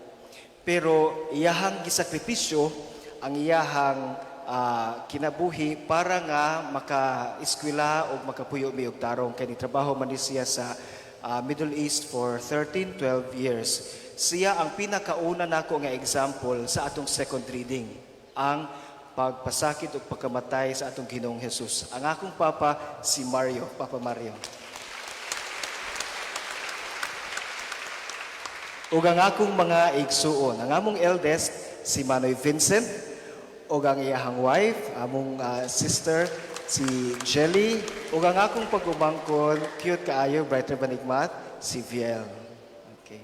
Pero iyahang gisakripisyo ang iyahang kinabuhi para nga maka-eskwela o makapuyo mi og tarong, kay trabaho man ni siya sa Middle East for 13, 12 years. Siya ang pinakauna nako nga example sa atong second reading, ang pagpasakit ug pagkamatay sa atong Ginoong Hesus. Ang akong papa si Mario, Papa Mario. Ug ang akong mga igsuon, ang among eldest si Manoy Vincent ug ang iyahang wife, among sister si Jelly, ug ang akong pag-umangkon, cute kaayo, brighter banigmat, si Viel. Okay.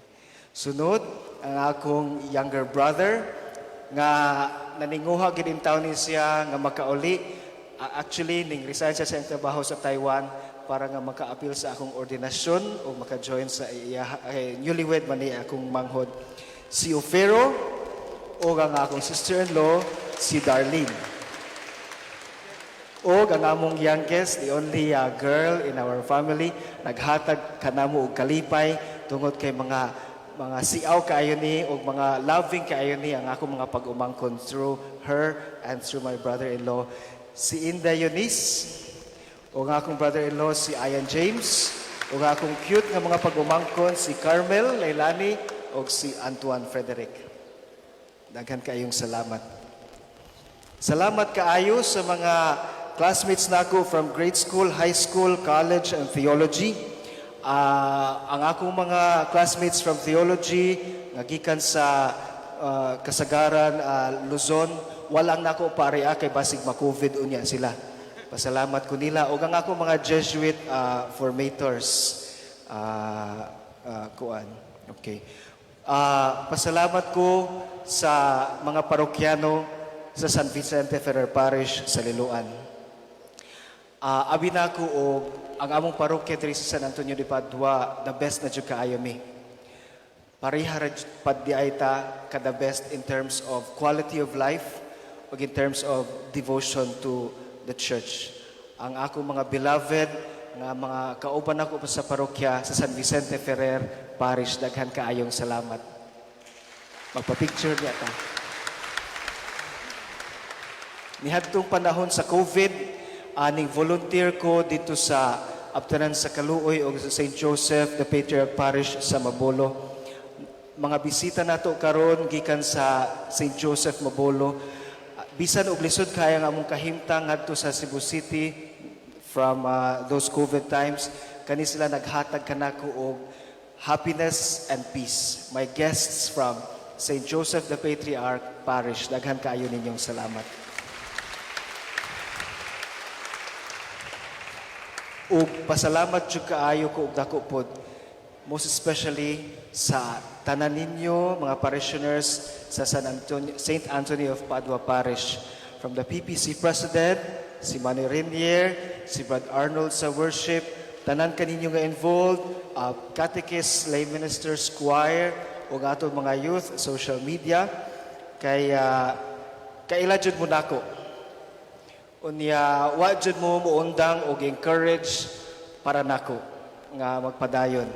Sunod, ang akong younger brother nga naninguha gid in town ni siya nga makauli. Actually, ning resign siya sa iyang trabaho sa Taiwan para nga maka-appeal sa akong ordinasyon o maka-join sa iya, eh, newlywed man ni akong manghod si Ofero o ang akong sister-in-law si Darlene. O ang among youngest, the only girl in our family, naghatag kanamo og kalipay tungod kay mga siaw kaayo ni og mga loving kaayo ni ang akong mga pag-umangkon through her and through my brother-in-law si Inda Eunice o ang akong brother-in-law si Ian James o ang akong cute nga mga pag-umangkon si Carmel Leilani o si Antoine Frederick. Daghan kaayong salamat. Salamat kaayo sa mga classmates nako from grade school, high school, college, and theology. Ang akong mga classmates from theology nga gikan sa kasagaran Luzon, walang nako pareha kay basig ma-COVID unya sila. Pasalamat ko nila ug ang akong mga Jesuit formators, kuan. Okay. Pasalamat ko sa mga parokyano sa San Vicente Ferrer Parish sa Liloan. Abi nako og ang among parokya diri sa San Antonio de Padua, the best na jud kaayo mi. Pareha ra jud pad di ay ta ka the best in terms of quality of life ug in terms of devotion to the church. Ang akong mga beloved nga mga kauban nako pa sa parokya sa San Vicente Ferrer Parish, daghan kaayong salamat. Magpa-picture niya ta. Nihadtong panahon sa COVID, aning volunteer ko dito sa Abtanan sa Kaluoy o sa St. Joseph the Patriarch Parish sa Mabolo. Mga bisita nato karon gikan sa St. Joseph Mabolo. Bisan og lisod kaya nga among kahimtang ngadto sa Cebu City from those COVID times, kani sila naghatag kanako og happiness and peace. My guests from St. Joseph the Patriarch Parish, daghan kaayo ninyong salamat. Ug pasalamat jud kaayo ko og dako pod, most especially sa tanan ninyo mga parishioners sa San Antonio, St. Anthony of Padua Parish, from the PPC President si Manny Renier, si Brad Arnold sa worship, tanan kaninyo nga involved, catechist, lay ministers, choir ug atong mga youth, social media, kay kaila jud mo nako. Unya, wa jud mo muundang og encourage para nako. nga magpadayon.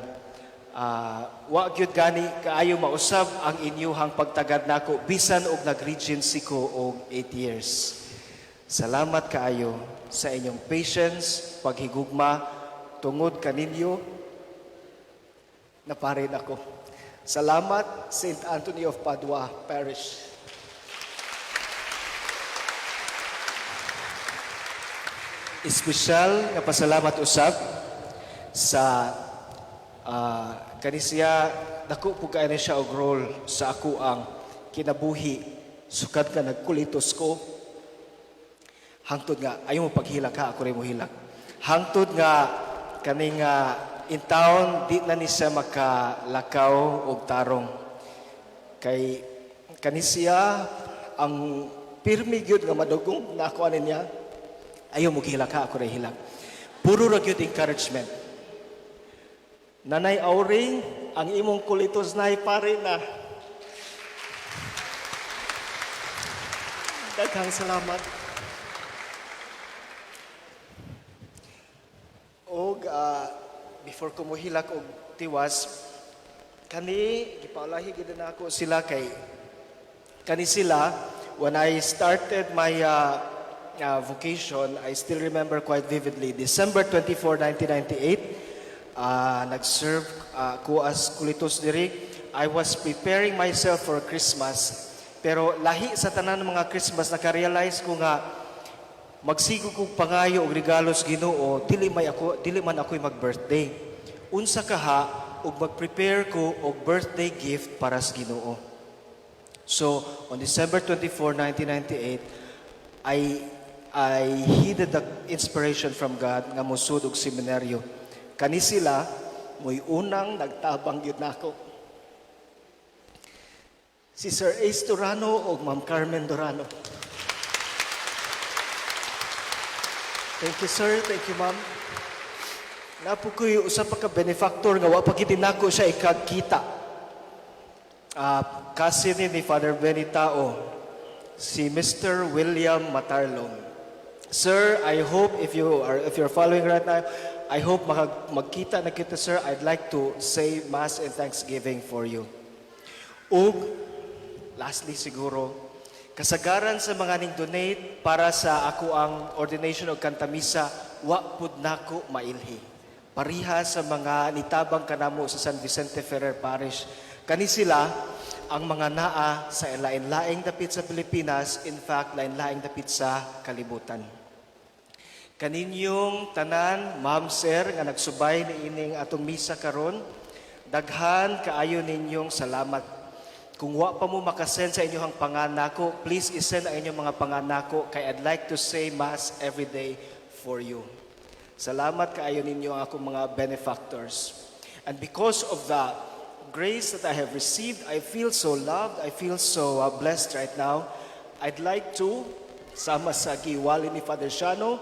Wa gyud gani kaayo mausab ang inyuhang pagtagad nako bisan og nag-regency ko og 8 years. Salamat kaayo sa inyong patience, paghigugma tungod kaninyo naparin ako. Salamat, St. Anthony of Padua Parish. Espesyal nga pasalamat usab sa kani siya, dako po kaayo na siya og role sa ako ang kinabuhi sukad ka nagkulitos ko hangtod nga ayaw mo paghilak ha, ako rin mo hilak, hangtod nga kaning in town di na ni siya makalakaw og tarong, kay kani siya ang pirmi gyud nga madugong na ako ani niya, "Ayaw mo gihilak ha, ako rin hilak." Puro ra gyud encouragement. Nanay Auring, ang imong kulitos, nay, pare na. Daghang salamat. Og before ko mohilak og tiwas, kani gipaulahi gid na ako sila kay kani sila, when I started my vocation, I still remember quite vividly, December 24, 1998, nag-serve ko as kulitos diri. I was preparing myself for Christmas, pero lahi sa tanan ng mga Christmas, naka-realize ko nga magsigo kog pangayo og regalo sa Ginoo, dili man ako'y mag-birthday. Unsa kaha og mag-prepare ko og birthday gift para sa Ginoo? So, on December 24, 1998, I heeded the inspiration from God nga mosud og seminaryo. Kani sila mo'y unang nagtabang gyud nako. Si Sir Ace Durano og Ma'am Carmen Durano. Thank you, sir. Thank you, ma'am. Naa po ko'y usa pa ka benefactor nga wa pa gid nako siya ikagkita. Cousin ni Father Benny Tao, si Mr. William Matarlong. Sir, I hope if you're following right now, I hope magkita na kita, sir. I'd like to say mass and thanksgiving for you. Ug lastly siguro, kasagaran sa mga ning donate para sa ako ang ordination og kantamisa, wa pud nako mailhi. Pariha sa mga nitabang kanamo sa San Vicente Ferrer Parish. Kani sila ang mga naa sa lain-laing dapit sa Pilipinas, in fact, lain-laing dapit sa kalibutan. Kaninyong tanan, ma'am, sir, nga nagsubay ni ining atong misa karon, daghan kaayo ninyong salamat. Kung wa pa mo makasend sa inyong panganako, please isend ang inyong mga panganako kay I'd like to say mass every day for you. Salamat kaayo ninyo ang akong mga benefactors. And because of the grace that I have received, I feel so loved, I feel so blessed right now. I'd like to, sama sa giwali ni Father Shano,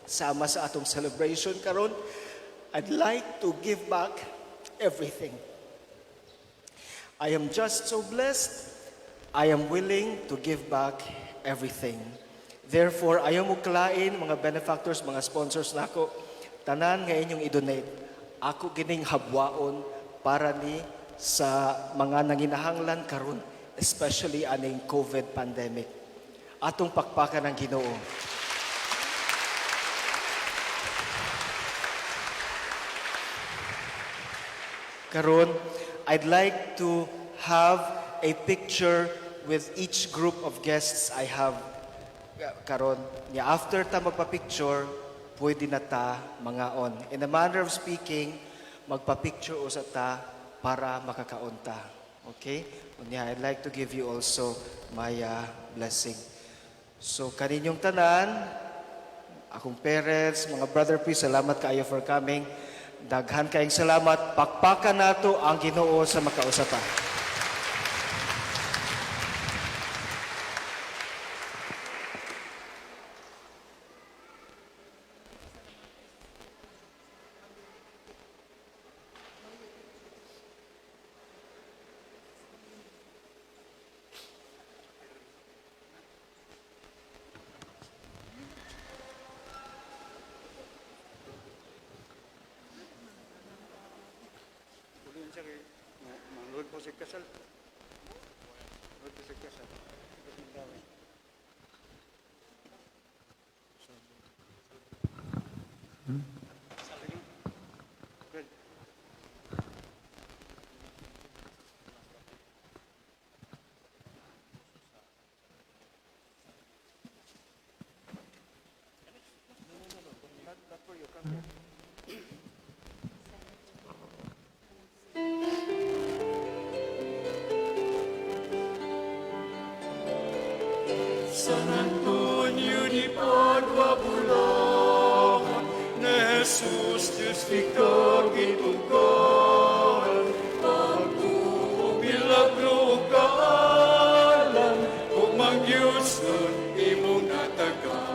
sama sa atong celebration karon, I'd like to give back everything. I am just so blessed. I am willing to give back everything. Therefore, ayaw mo kalain, mga benefactors, mga sponsors nako, tanan nga inyong i-donate. Ako gining habwaon para ni sa mga nanginahanglan karon, especially aning COVID pandemic. Atong pakpakan ang Ginoo. Karon, I'd like to have a picture with each group of guests I have karon. Nya after ta magpa-picture, pwede na ta mangaon. In a manner of speaking, magpa-picture usa ta para makakaon ta. Okay? Unya, I'd like to give you also my blessing. So, kaninyong tanan, akong parents, mga brother priest, salamat kaayo for coming. Daghan kayong salamat. Pakpakan nato ang Ginoo sa makausa pa. Kasal. Kasal. San Antonio di Padua bulahan, ni Jesus Diyos ikaw gitugan. Pagtuo milagro ug kaalam, ug Diyos nun imong natagamtan.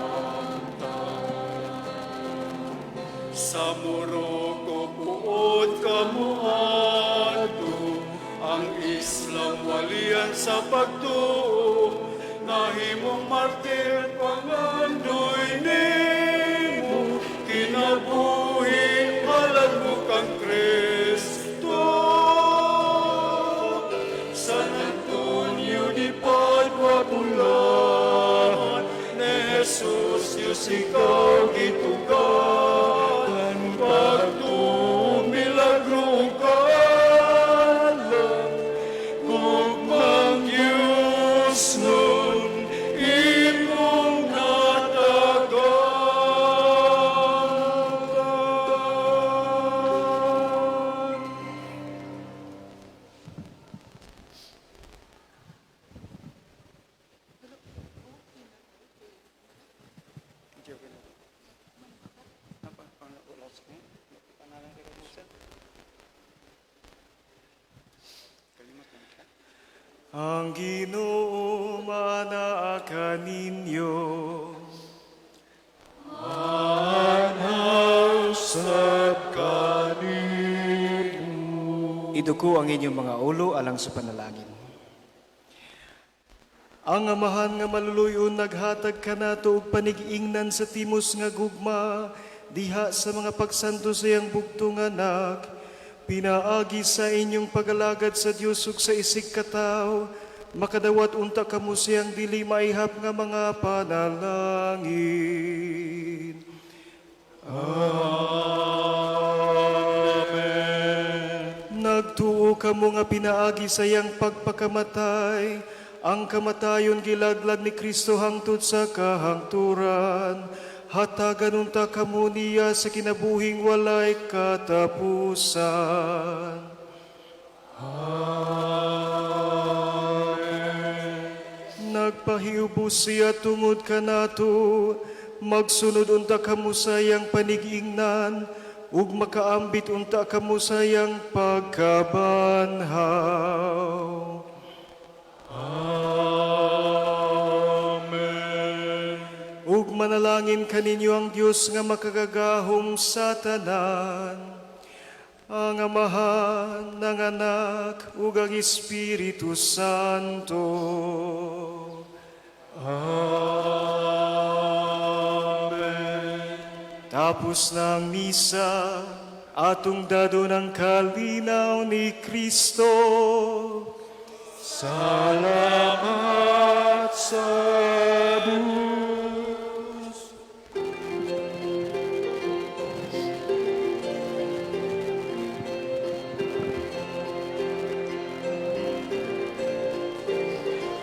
Sa Morocco puot kamuadto, ang Islam walian sa pagtuo, nahimong martir pangandoy nimo, kinabuhi halad mo kang Kristo. San Antonio di Padua bulahan, ni Jesus Diyos ikaw gitugan. Pagtuo milagro ug kaalam, gugmang Diyos nun imong natagamtan. Ang Ginoo manaa kaninyo. Usab kanimo. Iduko ang inyong mga ulo alang sa panalangin. Ang Amahan nga maluluyon, naghatag kanato og panig-ingnan sa timos nga gugma diha sa mga pagsanto sa iyang bugtong anak. Pinaagi sa inyong pagalagad sa Dios ug sa isig katawo, makadawat unta kamo siyang dili maihap nga mga panalangin. Amen. Nagtuo kamo nga pinaagi sa iyang pagpakamatay, ang kamatayon gilaglag ni Kristo hangtod sa kahangturan. Hatagan unta kamo niya sa kinabuhing walay katapusan. Amen. Nagpahiubos siya tungod kanato, magsunod unta kamo sa iyang panigingnan, ug makaambit unta kamo sa iyang pagkabanhaw. Amen. Ug manalangin kaninyo ang Dios nga makagagahom sa tanan, ang Amahan, ang Anak, ug ang Espiritu Santo. Amen. Tapos na ang misa, atong dadon ang kalinaw ni Kristo. Salamat sa Diyos.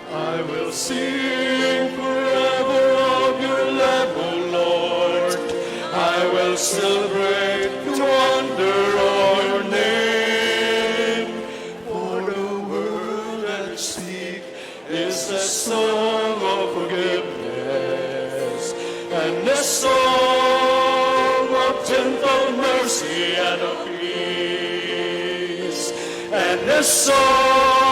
I will sing forever of your love, O Lord. I will celebrate the wonder of your name. For the word that you speak is a song of forgiveness and a song of gentle mercy and of peace, and a song